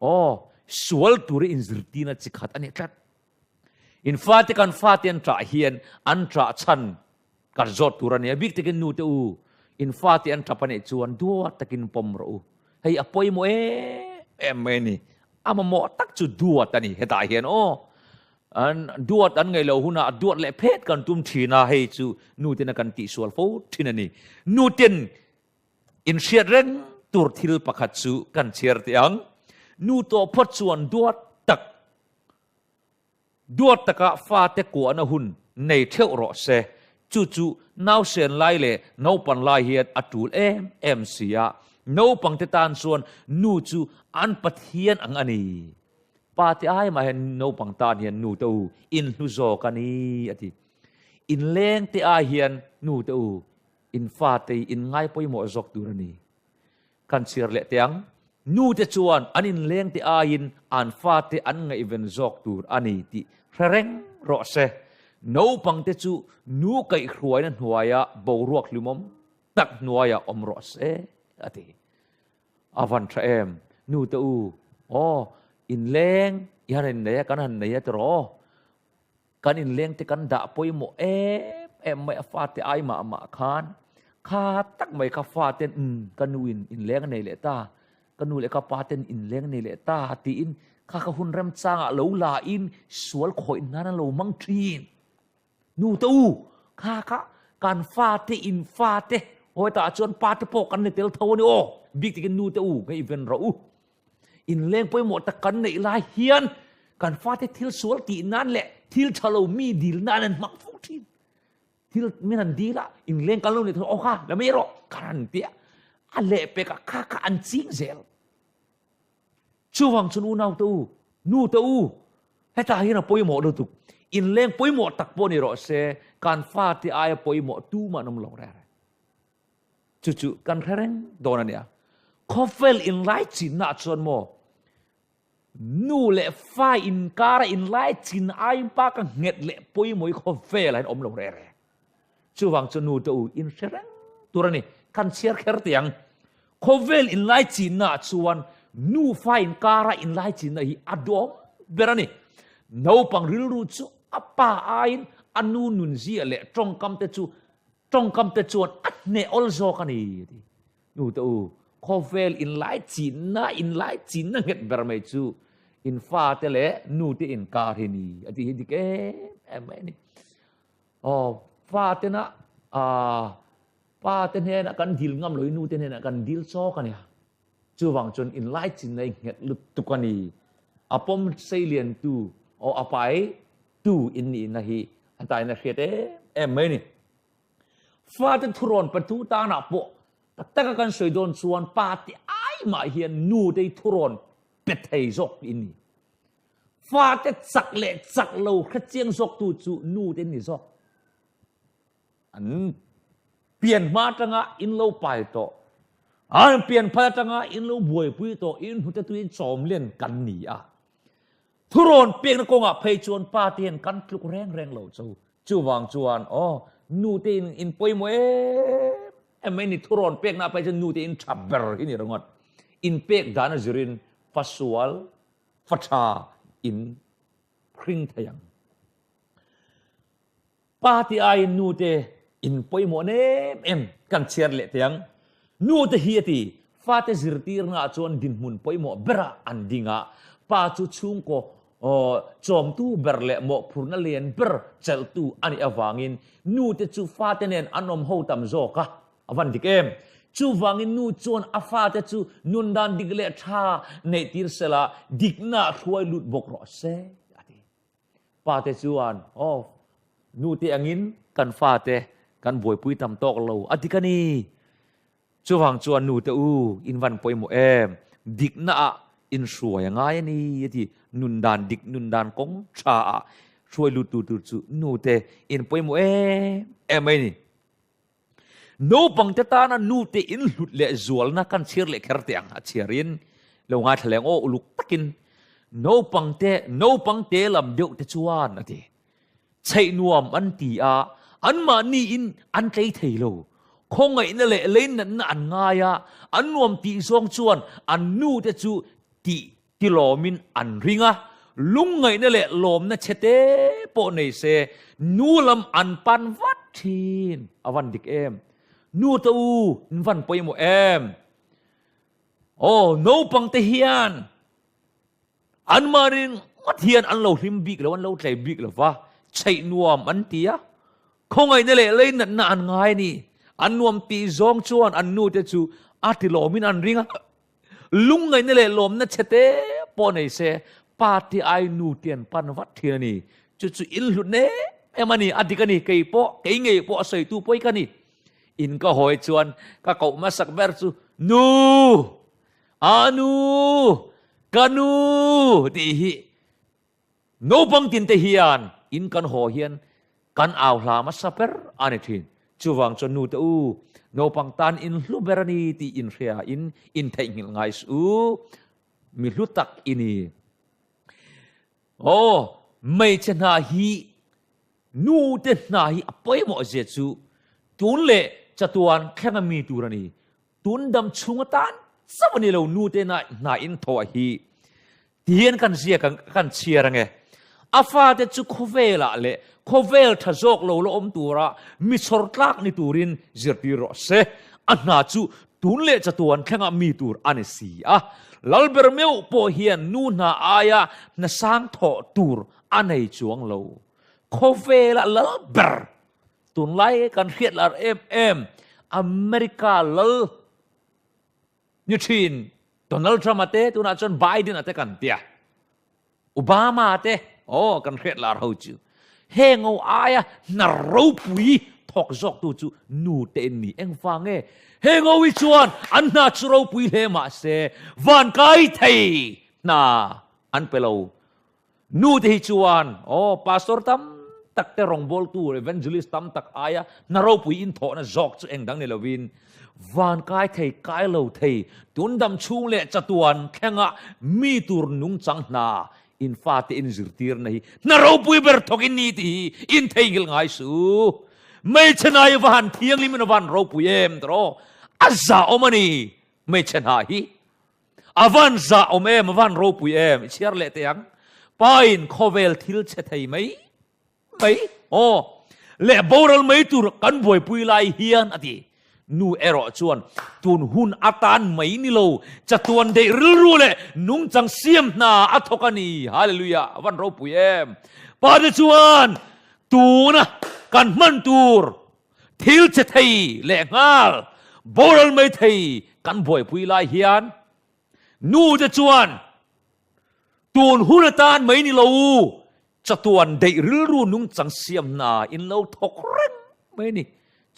aw sual tura inzirtirna chi khat a ni tlat. In fate kan fate an ṭah hian an ṭah chhan kan zawt tur a ni. A bik takin nu te u, in fate an ṭap a nih chuan duat takin pawm rawh u. Hei a pawimawh em em mai a ni. A mamawh tak chu duat a ni hetah hian aw. An duat an ngaih loh hunah duat leh phet kan tum thin a, hei chu nu ten a kan tihsual fo thin a ni. Nu ten inhriat reng tur thil pakhat chu kan chhiar teh ang. Nu tawh phawt chuan duat tak duat taka fate kuahna hun nei theuh rawh se. Chu chu nausen lai leh naupan lai hian a tul em em si a. Naupangte tan chuan nu chu an Pathian ang a ni. Pa te ai mah hian naupang tan hian nu te u in hlu zawk a ni a ti. Inleng te ai hian nu te u in fate hi in ngai pawimawh zawk tur a ni. Kan chhiar leh teh ang. Nu te chuan an inleng te aiin an fate an ngaihven zawk tur a ni tih hre reng rawh se. Naupang te chu nu kaihhruaina hnuaia boruak hlimawm tak hnuaiah awm rawh se a ti. A van tha em? Nu te u, aw, inleng i han innei a, kan han nei a tiraw? Kan inleng te kan dah pawimawh em em mai a fate ai mah mah khan kha tak mai kha faten umm ka nu in inleng a nei leh ta, ka nu leh ka pa ten inleng a nei leh ta tiin kha kha hun remchangah lo la in sual khawih nan an lo mang thin. Nu te u, kha kha kan fate in fate hawi tah chuan pa te pawh kan ni tel tho a ni aw, bik takin nu te u ngaihven rawh u. Inleng pawimawh tak kan neih lai hian kan fate thil sual tih nan leh thil tha lo mi dil nan an hmang fo thin. Thil min han dil a, inleng kan lo nei tho, aw kha la mai rawh kan han ti a, a lehpek ah kha kha an ching zel. Chuvang chuan unau te u, nu te u, hetah hian a pawimawh lutuk. Inleng pawimawh tak pawh ni rawh se, kan fate aia pawimawh tumah an awm lo reng reng. Chu chu kan hre reng dawn a nia. Khawvel inlai chinna chuan maw nu leh fa inkara inlai chin aiin pa ka nghet leh pawimawh hi khawvel ah hian awm lo reng reng. Chuvang chu nu te u in hre reng tur a ni. Kan chhiar kher teh ang. Khawvel inlai chinna ah chuan nu fa inkara inlai chinna hi a duhawm ber a ni. Naupang rilru chu a pa aiin a nu nunzia leh tawngkam te chu Tawngkam te chuan a hneh awl zawk a ni a ti. Nu te u, khawvel inlai chinna, inlai chinna nghet ber mai chu in fate leh nu te inkar hi ni a ti hi dik em em mai a ni. Aw, fate na ah pa te hnenah kan dil ngam lo hi nu te hnenah kan dil chawk a nia. Chuvang chuan inlai chinna hi nghet lutuk a ni. A pawm seilian tu aw a pai tu in nihna hi a taina hriat em em mai a ni. Fate thurawn patu tanah pawh tak taka kan sawi dawn chuan pa te ai mah hian nu te hi thurawn pe thei zawk in ni. Fate chak leh chak lo hrechiang zawk tu chu nu te an ni zawk. An pian hma atanga in lo pai tawh, an pian phal atanga in lo buaipui tawh, in hnute tuiin chawm len kan ni a. Thurawn pekna kawngah phei chuan pa te hian kan tluk reng reng lo chu. Chuvang chuan aw nu te in in pawimawh em em mai ni thurawn pekna ah phei chuan nu te in tha ber hi ni ringawt. In pek dan a zirin fasual fa tha in hring thei ang. Pa ti aiin nu te in pawimawh nem em kan chhiar leh teh ang. Nu te hi a ti, fate zirtirna ah chuan dinhmun pawimawh berah an ding a, pa chu chhungkaw chawmtu ber leh mawhphurhna lian ber chelhtu a nih avangin nu te chu fate nen an awm ho tam zawk a, a van dik em. Chuvangin nu chuan a fate chu nundan dik leh tha neihtir sela dikna ah hruai lut bawk rawh se a ti. Pa te chuan, Aw, nu te angin kan fate kan buaipui tam tawk lo a dik a ni. Chuvang chuan nu te u, in van pawimawh em? Dikna ah in hruai a ngai a ni a ti. Nun dan dik, nun dan kawng tha ah hruai lut tu tur chu nu te in pawimawh em em mai a ni. Naupang te tana nu te in hlut leh zualna kan chhiar leh kher teh ang a chhiarin lo ngaithla leng aw uluk takin naupang te naupang te lam deuh te chuan a ti. Chheih nuam an ti a, anmahni in an tlei thei lo. Khawngaihna leh leinatna an ngai a, an nuam tih zawng chuan an nu te chu tih Tilawmin an ring a, lungngaihna leh lawmna chhe te pawh nei se, nu lam an pan vat thin. A van dik em? Nu te u, in van pawimawh em? Aw, naupang te hian anmahni ngawt hian an lo hlim bik lo, an lo tlei bik lo va, chheih nuam an ti a, khawngaihna leh leinatna an ngai a ni. An nuam tih zawng chuan an nu te chu a tilawmin an ring a. Lungngaihna leh lawmna chhe te pawh nei se, pa te ai nu te an pan vat thin a ni. Chu chu in hlut nem em a ni, a dik a ni, kei pawh, kei ngei pawh a sawitu pawi ka ni. In ka hawi chuan ka koh hmasak ber chu, Nu! A nu! Ka nu! tih hi Naupang tinte hian in kan haw hian kan au hla hmasa ber a ni thin. Chuvang chuan nute u, naupang tan in hlu ber a ni tih inhria in intheihnghilh ngai suh u, mi hlu tak i ni. Aw, hmeichhe hna hi nute hna hi a pawimawh zia chu tun leh chatuan thleng a mi tur a ni. Tun dam chhung atan chauh a ni lo nute hna in thawh hi. Tihian kan ziak ang, kan chhiar ange. A fate chu khawvelah leh khawvel tha zawk lo la awm tura mi chhawr tlak ni turin zirtir rawh se. A hna chu tun leh chatuan thlengah mi tur a ni si a. Lalber meuh pawh hian nu hna aia hna sang thawh tur a nei chuang lo. Khawvela lalber tunlai kan hriat lar em em America lal Ni thin, Donald Trump a te, tunah chuan Biden a te kan tia. Obama a te, aw kan hriat lar ho chu. Heng ho aia hna ropui thawk zawk tu chu nu te in ni. Engvang nge? Heng ho hi chuan an hna chu ropui hle mah se van kai thei hna an pe lo. Nu te hi chuan, aw pastor tam tak te rawngbawltu, evangelist tam tak aia hna ropui inthawhna zawk chu engdang ni lovin, van kai thei, kai lo thei, tun dam chhung leh chatuan thlenga mi tur nungchang hna in fate in zirtirna hi hna ropui ber thawk in ni tih hi in theihnghilh ngai suh. Hmeichhe hna hi va han thianghlim in a van ropui em tawh a zahawm a ni hmeichhe hna hi. A van zah awm em, a van ropui em, i chhiar leh teh ang. Pa in khawvel thil chhe thei mai mai, aw, leh boral mai tur kan buaipui lai hian a ti. Nu erawh chuan tun hun atan mai ni lo, chatuan deih rilru leh nungchang siam hna a thawk a ni. Hallelujah, a van ropui em. Pa te chuan tuna kan hman tur Thil che thei leh nghal boral mai thei kan buaipui lai hian nu te chuan tun hun atan mai ni lo chatuan deih rilru nungchang siam hna in lo thawk reng mai ni.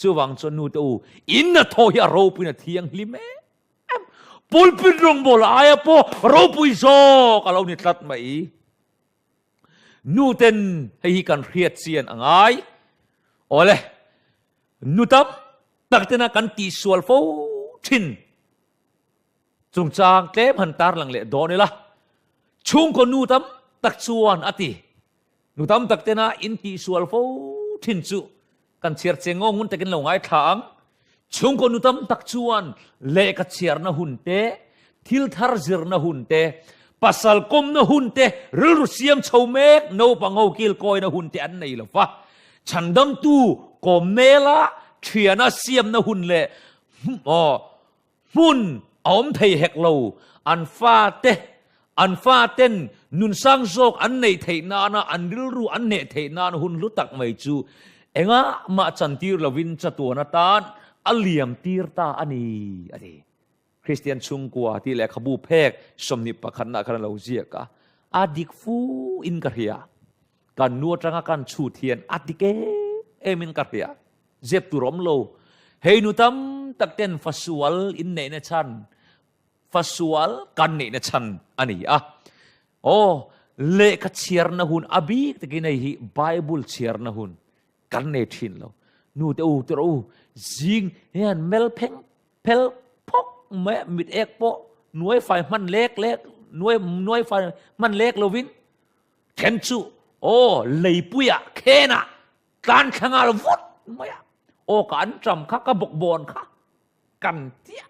Chuvang chuan nu te u in hnathawh hi a ropuiin a thianghlim em. Pulpit rawngbawl aia pawh ropui zawk a lo ni tlat mai. Nu ten hei hi kan hriat chian a ngai. Awle, nu tam tak tena kan tihsual fo thin chungchang tlem han tarlang leh dawn ila. Chhungkaw nu tam tak chuan a ti. Nu tam tak tena in tihsual fo thin chu kan chhiar che ngaw ngun takin lo ngaithla ang. Chhungkaw nu tam tak chuan lehkha chhiarna hun te, thil thar zirna hun te, pasal kawmna hun te, rilru siam chho mek naupang ho kilkawina hun te an nei lo va. Chhandamtu kawm mela thiana siamna hun leh Hmun a awm thei hek lo, an fate, an faten nunsang zawk an neih theih nana an rilru an hneh theih nan hun hlu tak mai chu engah mah chantir lovin chatuan atan a liam tir ta a ni, a ti. Kristian chhungkua tih lehkhabu phek 21 khan a lo ziak a, a dik fu in ka hria. Kan nu atanga kan chhut hian a dik em em in ka hria. Zep tur awm lo. Hei nu tam tak ten fasual in neihna chhan, fasual kan neihna chhan a ni a. Aw, lehkha chhiarna hun a bik takin hei hi Bible chhiarna hun kan nei thin lo. Nu te u, tawrh u, zing hian mel pheng phel phawk mai a, mit ek pawh nuai fai hman lek lek, nuai nuai fai hman lek lovin then chu aw leipuiah khenah Tlan thla ngal vut mai a, aw ka an ṭam kha, ka bawkbawn kha kan tia.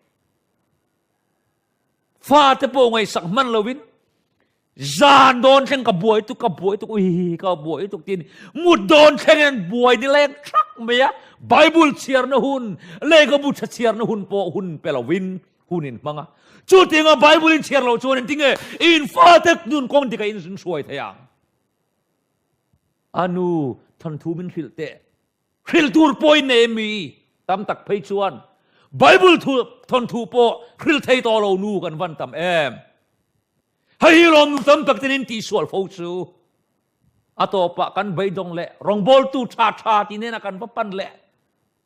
Fate pawh ngaihsak hman lovin zan dawn thleng ka buai tuk, ka buai tuk, ui ka buai tuk tiin mut dawn thleng in buai ni leng thak mai a. Bible chhiarna hun, lehkhabu tha chhiarna hun pawh hun pe lovin hun in hmang a. Chutianga Bible in chhiar loh chuan engtinge in fate nun kawng dik a in hruai thei ang? A nu thawnthu min hrilh teh. Hrilh tur pawhin nei em mi? Tam tak phei chuan. Bible thu thawnthu pawh hril thei tawh lo nu kan van tam em. Hei hi lawm nu tam tak ten in tihsual fo chu. A tawpah kan beidawng leh rawngbawltu tha tha ti nena kan va pan leh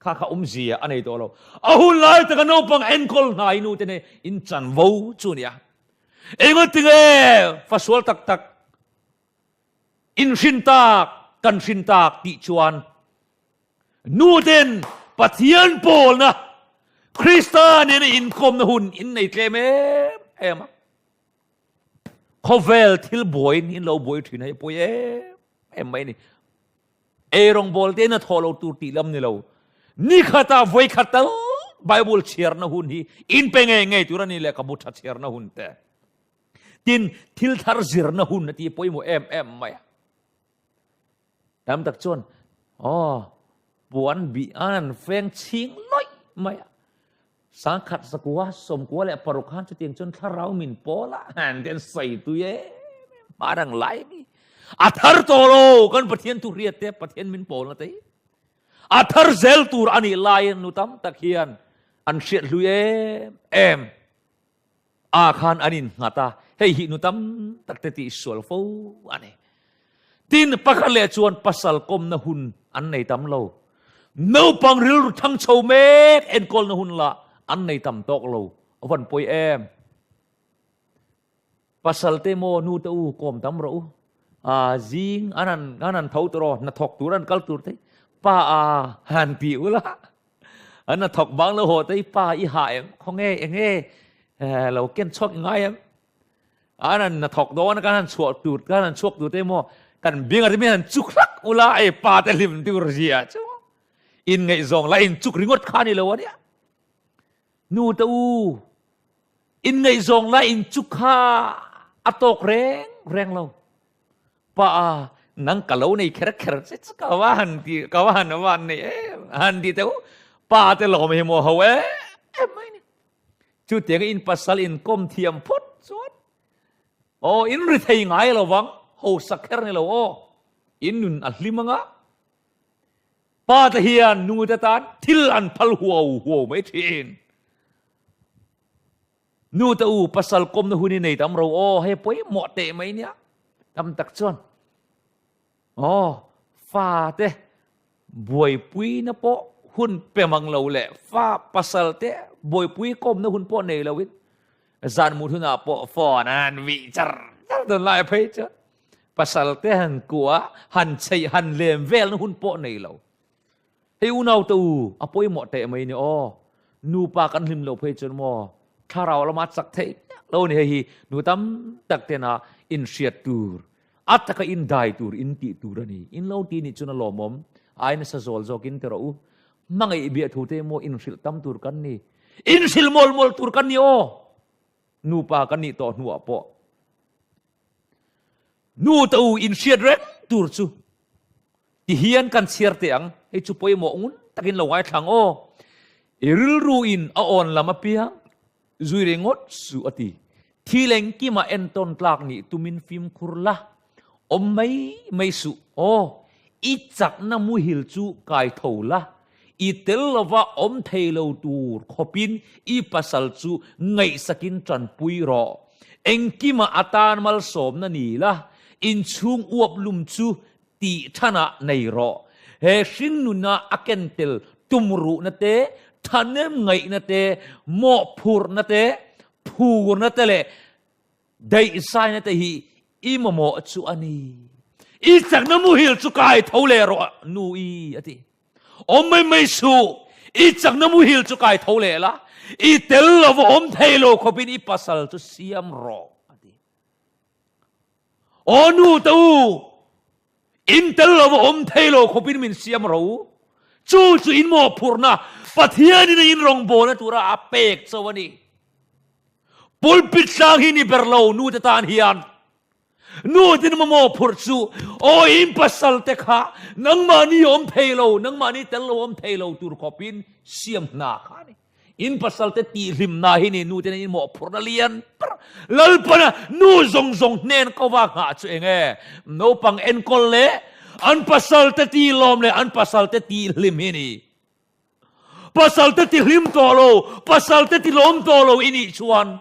kha kha awmzia a nei tawh lo. A hun lai taka naupang enkawl hna hi nu te nen in chanvo chu a nia. Engatinge fasual tak tak in hrin tak kan hrin tak tih chuan nu ten Pathian pawlna Krista nena inkawmna hun in nei tlem em em a. Khawvel thil buaiin in lo buai thin hei pawi em em mai ni. Ei rawngbawl te in a thawh lo tur tih lam ni lo. Ni khata vawi khat tal Bible chhiarna hun hi in pe ngei ngei tur a ni lehkhabu tha chhiarna hun te. Tin, thil thar zirna hun a ti pawimawh em em mai a. Tam tak chuan, aw, puan bih an feng chhing lawih mai a. Sangkhat zakua, sawmkua leh paruk khan chutiang chuan thlarau min pawl a, han te an sawi tui em em hma rang lai mi. A thar tawh lo kan Pathian thu hriat te, Pathian min pawlna te hi. A thar zel tur a nih laiin nu tam tak hian an hriat hlui em em. A khan an innghat a, hei hi nu tam tak te tih sual fo a ni. Tin, pakhat leh chuan pasal kawmna hun an nei tam lo. Naupang rilru thang chho mek enkawlna hun lah an nei tam tawk lo. A van pawi em? Pasal te maw nu te u kawm tam rawh u. A zing an han an han tho tur aw, hnathawk tur an kal tur te pa a han ti ula. An hnathawk bang lo haw te pa i ha em khawnge enge lo ken chhuak i ngai em. An han hnathawk dawn a kan han chhuah tur kan han chhuak tur te maw kan bing a te mi han chuk hlak ula ei pa te hlim tur zia chu. Inngaihzawng la inchuk ringawt kha ni lo ania. Nu te u, inngaihzawng lai in chu kha a tawk reng reng lo. Pa a, nang ka lo nei kher kher che chu ka va han ti, ka va han van nei em, han ti te u. Pa te lawm hi maw ho em em mai ni. Chutiang in pasal in kawm thiam phawt chuan aw in ri thei ngai lo vang, hausa kher ni lo aw, in nun a hlim anga. Pa te hian nute tan thil an phal huau huau mai thin. Nute u pasal kawmna hun i nei tam ro aw, hei pawimawh teh mai nia. Tam tak chuan aw fa te buaipuina pawh hun pe mang lo leh fa pasal te buaipui kawmna hun pawh nei loin zan mut hunah pawh phone an vih char char dawn lai phei chuan Pasal te han kuah, han chheih, han lem velna hun pawh nei lo. Hei unau te u, a pawimawh teh mai ni aw. Nupa kan hlim lo phei chuan maw, thlarau lama chak theih miah lo ni hei hi nu tam tak tena inhriat tur, a taka indai tur, intih tur a ni. In lo ti nih chuan a lawmawm, ai nasa zawl zawkin ti rawh u. Hmangaih biah thu te maw inhrilh tam tur kan ni. Inhrilh mawl mawl tur kan ni aw. Nupa kan nih tawh hnuah pawh. Nu te u inhriat reng tur chu ti hian kan chhiar teh ang, hei chu pawimawh ngun takin lo ngaithlang aw. I rilru in a awn lam apiang zui ringawt suh a ti. Thil engkimah entawn tlak nih tumin fimkhur la, awm mai mai suh aw. I chakna muhil chu kai tho la, i tel lova awm thei lo tur khawpin i pasal chu ngaihsakin tanpui rawh. Engkimah a tan malsawmna ni la, inchhung uap lum chu tih thanah nei rawh. He hringnuna a ken tel tumruhna te, thahnem ngaihna te, mawhphurhna te, phurna te leh Daihzaina te hi i mamawh chu a ni. I chakna muhil chu kai tho leh rawh nu i, a ti. Awm mai mai suh, i chakna muhil chu kai tho leh la, i tel lova awm thei lo khawpin i pasal chu siam rawh, a ti. Aw nu te u, in tel lova awm thei lo khawpin min siam rawh u. Chu chu in mawhphurhna Pathianin a inrawngbawlna tura a pek chauh a ni. Pulpit tlang hi ni ber lo nu te tan hian nu tin mamawh phurh chu aw in pasal te kha nangmahni awm thei lo nangmahni tel lo awm thei lo tur khawpin siam hna kha a ni. In pasal te tihhlim hna hi ni nu ten in mawhphurhna lian ber Lalpana nu zawng zawng hnen ko va nghah chu eng e naupang enkawl leh an pasal te tihlawm leh an pasal te tihhlim hi ni. Pasal te tihlim tawh lo, pasal te tilawm tawh lo i nih chuan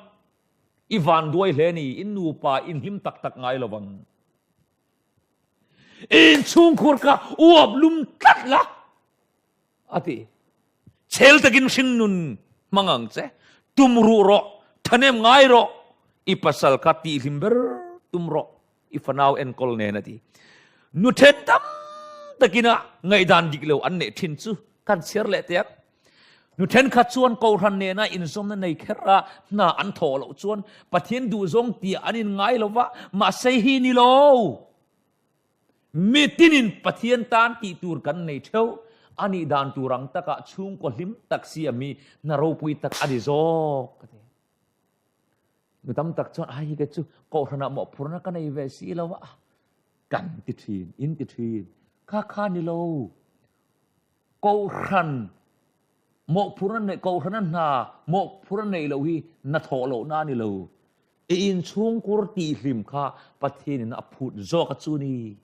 i vanduai hle ni, in nupa in hlim tak tak ngai lo vang. I inchhungkhur kha uap lum tlat la, a ti. Chhel takin hringnun hmang ang che, tum ruh rawh, thahnem ngai rawh, i pasal kha tihlim ber tum rawh, i fanau enkawl nen a ti. Nu then tam takin a ngaihdan dik lo an neih thin chu kan chhiar leh teh ang. Nu thenkhat chuan Kohhran nena inzawmna nei kher a hna an thawh loh chuan Pathian duhzawng tih an inngai lo va, mahse hi ni lo. Mi tinin Pathian tan tih tur kan nei theuh, a nih dan tur ang takah chhungkaw hlim tak siam hi hna ropui tak a ni zawk ka ti. Nu tam tak chuan ai ke chu Kohhranah mawhphurhna ka nei ve si lo a, kan ti thin, in ti thin. Kha kha ni lo. Kohhran mawhphurhna nei, Kohhrana hna mawhphurhna neih loh hi hna thawh lohna a ni lo. I inchhungkur tihhlim kha Pathianin a phut zawk a chu ni.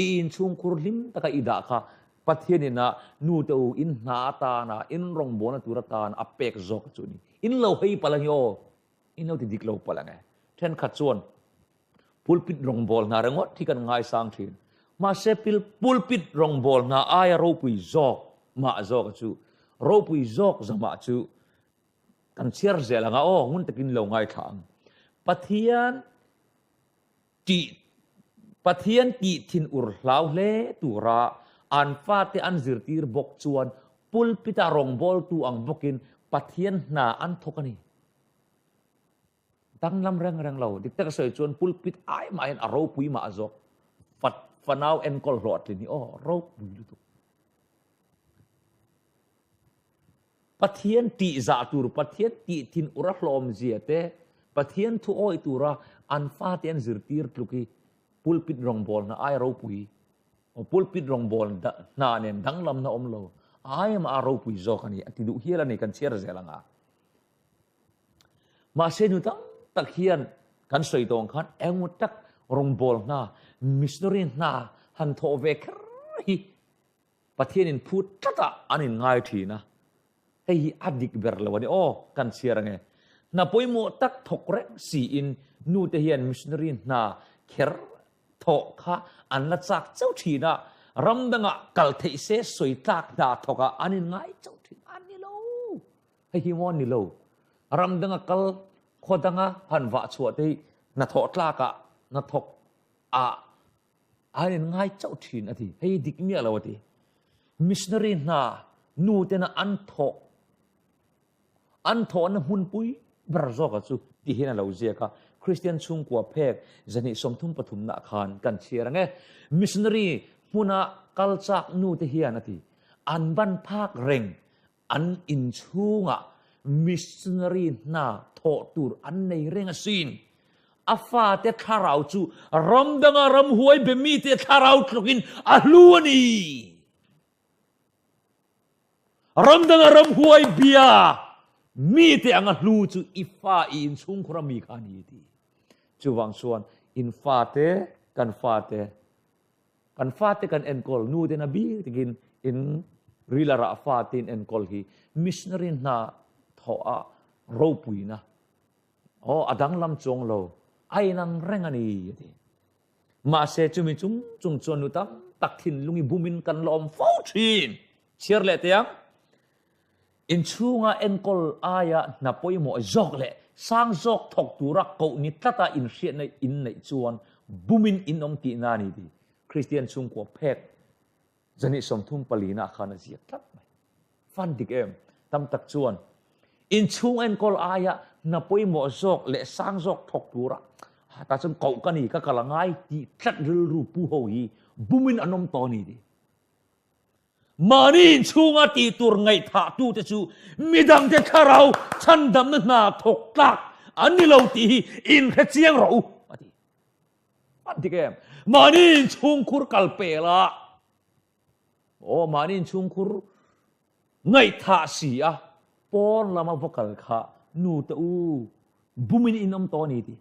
I inchhungkur hlim taka i dah kha Pathianin a nute u in hna atana, in rawngbawlna tur atan a pek zawk a chu ni. In lo hei palh ang hi aw, in lo ti dik lo palh ang e. Thenkhat chuan pulpit rawngbâwl hna ringawt hi kan ngaisang thin. Mahse pulpit rawngbâwl hna aia ropui zawk mah zawk a chu, ropui zawk zamah chu Kan chhiar zel anga aw, ngun takin lo ngaithla ang. Pathian tih Pathian tih thin ur hlau hle tura an fate an zirtir bawk chuan pulpit-a rawngbawltu ang bawkin Pathian hna an thawk a ni. Danglam reng reng lo, dik taka sawi chuan pulpit ai mahin a ropui mah zawk. Fat fanau enkawl hlawhtlin hi aw, ropui lutuk. Pathian tih zah tur, Pathian tih thin ur a hlawm zia te, Pathian thu awih tura an fate an zirtir tluk hi pulpit rawngbawlna ai ropui, pulpit rawngbawlna hna nen danglamna awm lo, ai amah a ropui zawk a ni, a ti duh hial a ni, kan chhiar zel ang a. Mahse nu tam tak hian kan sawi tawh ang khan engmaw tak rawngbawlna, missionary hna han thawh ve kher hi Pathianin phut tlatah an inngai thin a, hei hi a dik ber lo a ni aw, kan chhiar ange. Hna pawimawh tak thawk reng siin nute hian missionary hna kher thawh kha an la chak chauh thin a, ram dangah kal theih se sawi tlak hna thawkah an inngai chauh thin a ni lo. Hei hi maw ni lo, ram danga kal khaw danga han vah chhuah te hi hnathawh tlakah hnathawk ah An in ngai chauh thin a ti. Hei dik miah lo a ti. Missionary hna nu tena an thawh an thawhna hmunpui ber zawka chu ti hian a lo ziak a. Kristian chhungkua phek zahnih 33 nah khan kan chhiar ang e. Missionary hmuna kal chak nu te hian a ti. An ban phak reng an inchhungah missionary hna thawh tur an nei reng asin. A fate thlarau chu ram danga ramhuai be mite thlarau tlukin a hlu a ni. Ram danga ramhuai bia mite anga hlu chu i fa i inchhungkhur a mi kha a ni ti. Chuvang chuan in fate kan fate Kan fate kan enkawl, nu ten a bik takin in rila rah fate in enkawl hi missionary hna thawh ah ropuina aw a danglam chuang lo, a inang reng a ni a ti. Mahse chumi chung chung chuan nu tam tak thinlung i bumin kan la awm fo thin. Chhiar leh teh ang. Inchhunga enkawl aia hna pawimawh zawk leh sang zawk thawk tura koh ni tlata inhriatna in neih chuan bumin in awm tihna a ni tih Kristian chhungkua phek zahnih 34 nah khan a ziak tlat mai. Fan dik em? Tam tak chuan inchhung enkawl aia hna pawimawh zawk leh sang zawk thawk tura tah chuan koh ka ni, ka kal a ngai tih tlat rilru pu ho hi bumin an awm tawh a ni tih. Mahni inchhunga tih tur ngaihthah-tute chu midangte thlarau chhandamna hna thawk tlak an ni lo tih hi inhre chiang rawh u, a ti. A dik em? Mahni inchhungkhur kal pel a, aw, mahni inchhungkhur ngaihthah si a, pawn lama va kal kha nute u bumin in awm tawh a ni tih.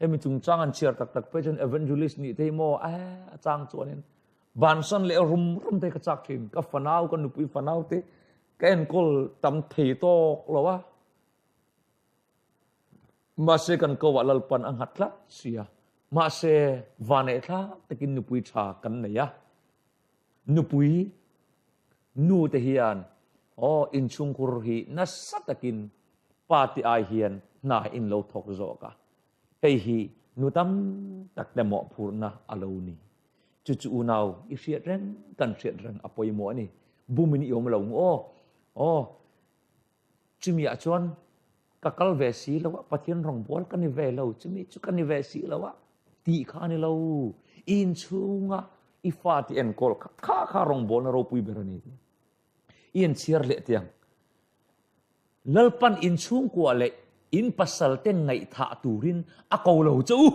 Hemi chungchang an chhiar tak tak phei chuan evangelist nih te hi maw eh a chang chuanin Bansan leh rum rum te ka chak thin. Ka fanau, ka nupui fanau te ka enkawl tam thei tawk lo a. Mahse kan ko ah Lalpan a nghat tlat sia. Mahse vaneh thlak takin nupui tha kan nei a. Nupui nu te hian aw inchhungkhur hi nasa takin pa te ai hian hna in lo thawk zawk a. Hei hi nu tam tak te mawhphurhna a lo ni. Chu chu unau i hriat reng kan hriat reng a pawimawh a ni. Bumin i awm lo ngu aw. Aw. Chumi ah chuan ka kal ve si lo a, Pathian rawngbawl ka ni ve lo, chumi chu ka ni ve si lo a tih kha a ni lo. I inchhunga i fate enkawl kha kha kha rawngbawlna ropui ber a ni. I inchhiar leh tiang. Lalpan inchhungkua leh in pasal te ngaihthah turin a ko lo che u.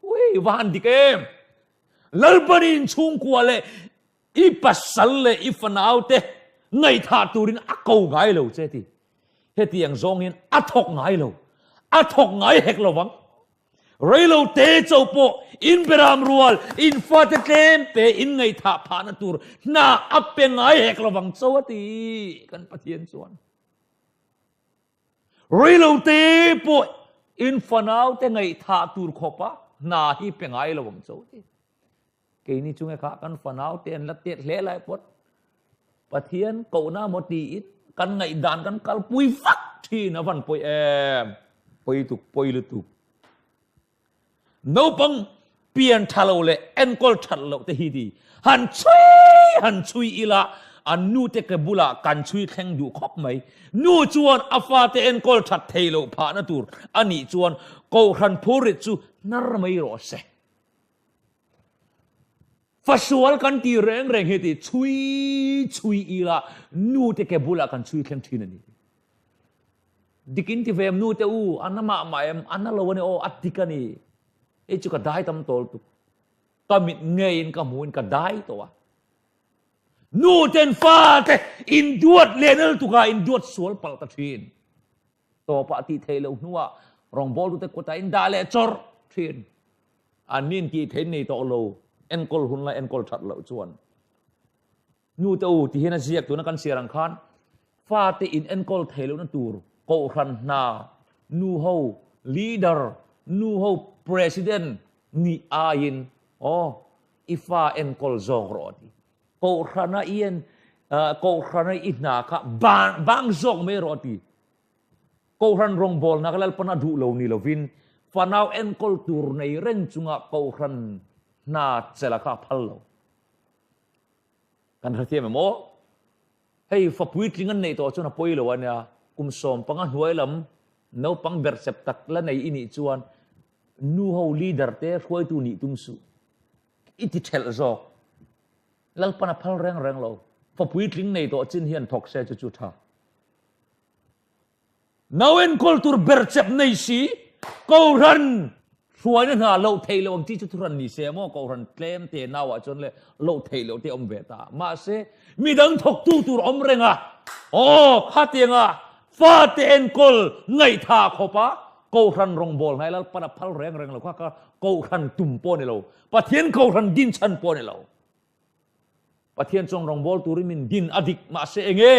Ui, va han dik em! Lalpan inchhungkua leh i pasal leh i fanau te ngaihthah turin a ko ngai lo che ti. Hetiang zawng hian a thawk ngai lo. A thawk ngai hek lo vang. Reilo te cho pawh in beram rual, in fate tlem te in ngaihthah phahna tur hna a pe ngai hek lo vang cho a ti kan Pathian chuan. Reilo te pawh in fanau te ngaihthah tur khawpa hna hi pe ngai lo vang cho a ti. Keini chunge kha kan fanau te an la tet hle lai pawt Pathian kohna maw tiin kan ngaihdan kan kalpui vak thin a van pawi em. Pawi tuk pawi lutuk. Naupang pian tha lo leh enkawl that loh te hi ti han chhui han chhui ila an nu te ke bulah kan chhui thleng duh khawp mai. Nu chuan a fate enkawl that thei loh phahna tur a nih chuan Kohhran phurrit chu hnar mai rawh se. Fasual kan ti reng reng hi ti chhui chhui ila nu te ke bulah kan chhui thleng thin a ni. Dik in ti ve em nu te u, a na mah mah em, a na lo a ni aw, a dik a ni. Hei chu ka dai tam tawl tuk. Ka mit ngeiin ka hmuin ka dai tawh a. Nu ten fa te in duat leh nal tukah in duat sual palh ta thin. Tawpah tih theih loh hnuah rawngbawltute kutah in dah leh chawrh thin. An nin tih theih nei tawh lo, enkawl hun la enkawl that loh chuan. Nu te u, tihian a ziak tuna kan chhiar ang khan fate in enkawl theih lohna tur kohhran hna, nu ho leader, nu ho president nih aiin aw i fa enkawl zawk rawh a ti. Kohhrana i en kohhrana i hna kha bang bang zawk mai rawh a ti. Kohhran rawngbawlna ka Lalpan a duh lo ni lovin fanau enkawl tur nei reng chunga kohhran hna chela kha a phal lo. Kan hrethiam em aw? Hei fa puitling an neih tawh chuan a pawi lo a nia, kum 15 hnuai lam naupang berhsep tak la nei i nih chuan nu ho leader te hruaitu nih tum suh. I ti thelh zawk. Lalpan a phal reng reng lo. Fa puitling nei tawh chin hian thawk se chu chu tha. Nau enkawl tur ber chep nei si, Kohhran hruaina hna loh theih loh ang chi chu thuhran ni se maw, Kohhran tlem te nauah chuan le loh theih loh te awm ve ta. Mahse, midang thawktu tur awm reng a, aw khatianga fate enkawl ngaihtha khawpa Kohhran rawngbâwl hnai Lalpan a phal reng reng lo kha kha Kohhran tum pawh a ni lo, Pathian Kohhran din chhan pawh a ni lo. Pathian chuan rawngbâwl turin min din a dik mahse eng nge?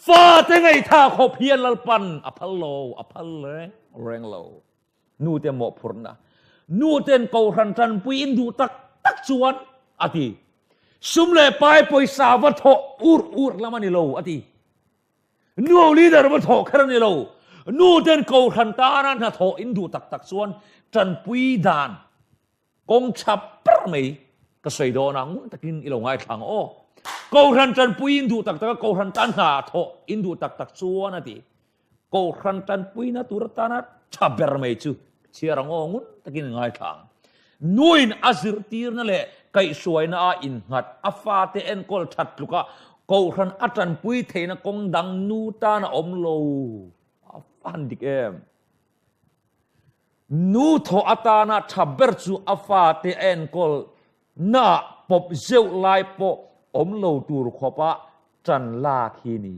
Fate ngaihtha khawp hian Lalpan a phal lo, a phal reng reng lo. Nute mawhphurhna, Nuten Kohhran ṭanpui in duh tak tak chuan a ti. Sum leh pai pawisa va thawh ur ur lam a ni lo a ti. Nu leader va thawh kher a ni lo. Nu ten Kohhran tana hnathawh in duh tak tak chuan tanpui dan kawng tha ber mai ka sawi dawn a, ngun takin i lo ngaithla ang aw. Kohhran tanpui in duh tak tak a, Kohhran tan hna thawh in duh tak tak chuan a ti. Kohhran tanpuina tur atana tha ber mai chu chhiar ang aw, ngun takin i ngaithla ang. Nuin a zirtirna leh kaihhruaina a innghat a fate enkawl that tluka Kohhran a tanpui theihna kawng dang nu tan a awm lo. A fan dik em? Nu thawh atana tha ber chu a fate a enkawl naah pawp zeuh lai pawh awm lo tur khawpa tan lak hi ni.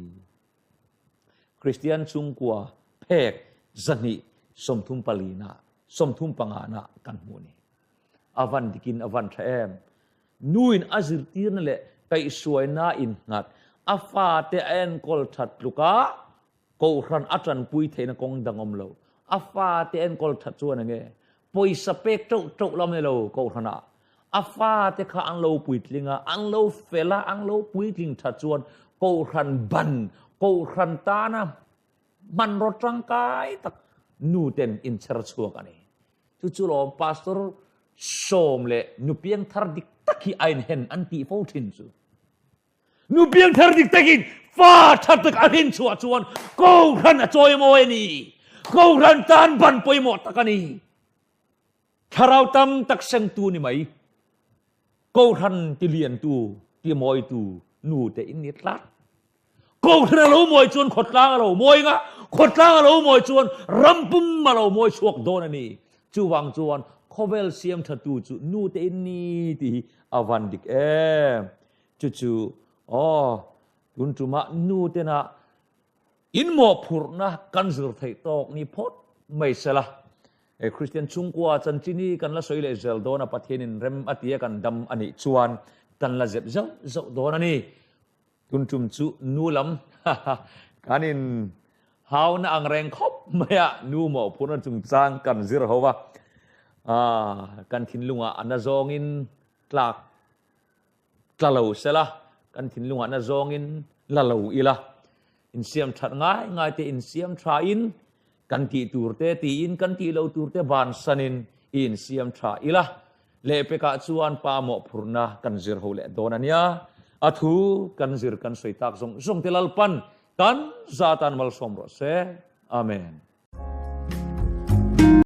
Kristian chhungkua phek 234 na 35 na kan hmuh ni. A van dikin a van tha em. Nuin a zirtirna leh kaihhruaina innghat a fate a enkawl that tluka Kohhran a tanpui theihna kawng dang awm lo. A fate enkawl that chuan enge pawisa pek teuh teuh lam ni lo Kohhranah a fate kha an lo puitling a, an lo fel a, an lo puitling that chuan Kohhran ban, Kohhran tana hmanraw tangkai tak nu ten inchher chhuak a ni. Chu chu lawm Pastor sawm leh nu piangthar dik tak hi a inhen an tih fo thin chu. Nu piangthar dik takin fa tha tak a hrin chhuah chuan Kohhran a chawi mawi a ni. Kohhran tan ban pawimawh tak a ni. Thlarau tam tak sengtu ni mai. Kohhran tiliantu, timawitu nu te in ni tlat. Kohhran a lo mawi chuan khawtlang a lo mawi nga, khawtlang a lo mawi chuan ram pum a lo mawi chhuak dawn a ni. Chuvang chuan khawvel siam thatu chu nu te in ni tih hi a van dik em. Chu chu aw tun tumah nu tena in mawhphurhna kan zir theih tawk ni phawt mai sela. He Kristian chhungkua chanchin hi kan la sawi leh zel dawn a, Pathianin rem a tia kan dam a nih chuan kan la zep zauh zauh dawn a ni. Tun tum chu nu lam kan in hauna ang reng khawp mai a, nu mawhphurhna chungchang kan zir ho va, kan thinlungah a na zawngin tlak Tla lo sela, kan thinlungah na zawngin la lo ila, insiam that ngai ngai te insiam thain, kan tih tur te tiin kan tih lo tur te bansanin i insiam tha ila, lehpekah chuan pa mawhphurhna kan zir ho leh dawn a nia. A thu kan zir kan sawi tak zawng zawng te Lalpan kan zatan malsawm rawh se. Amen.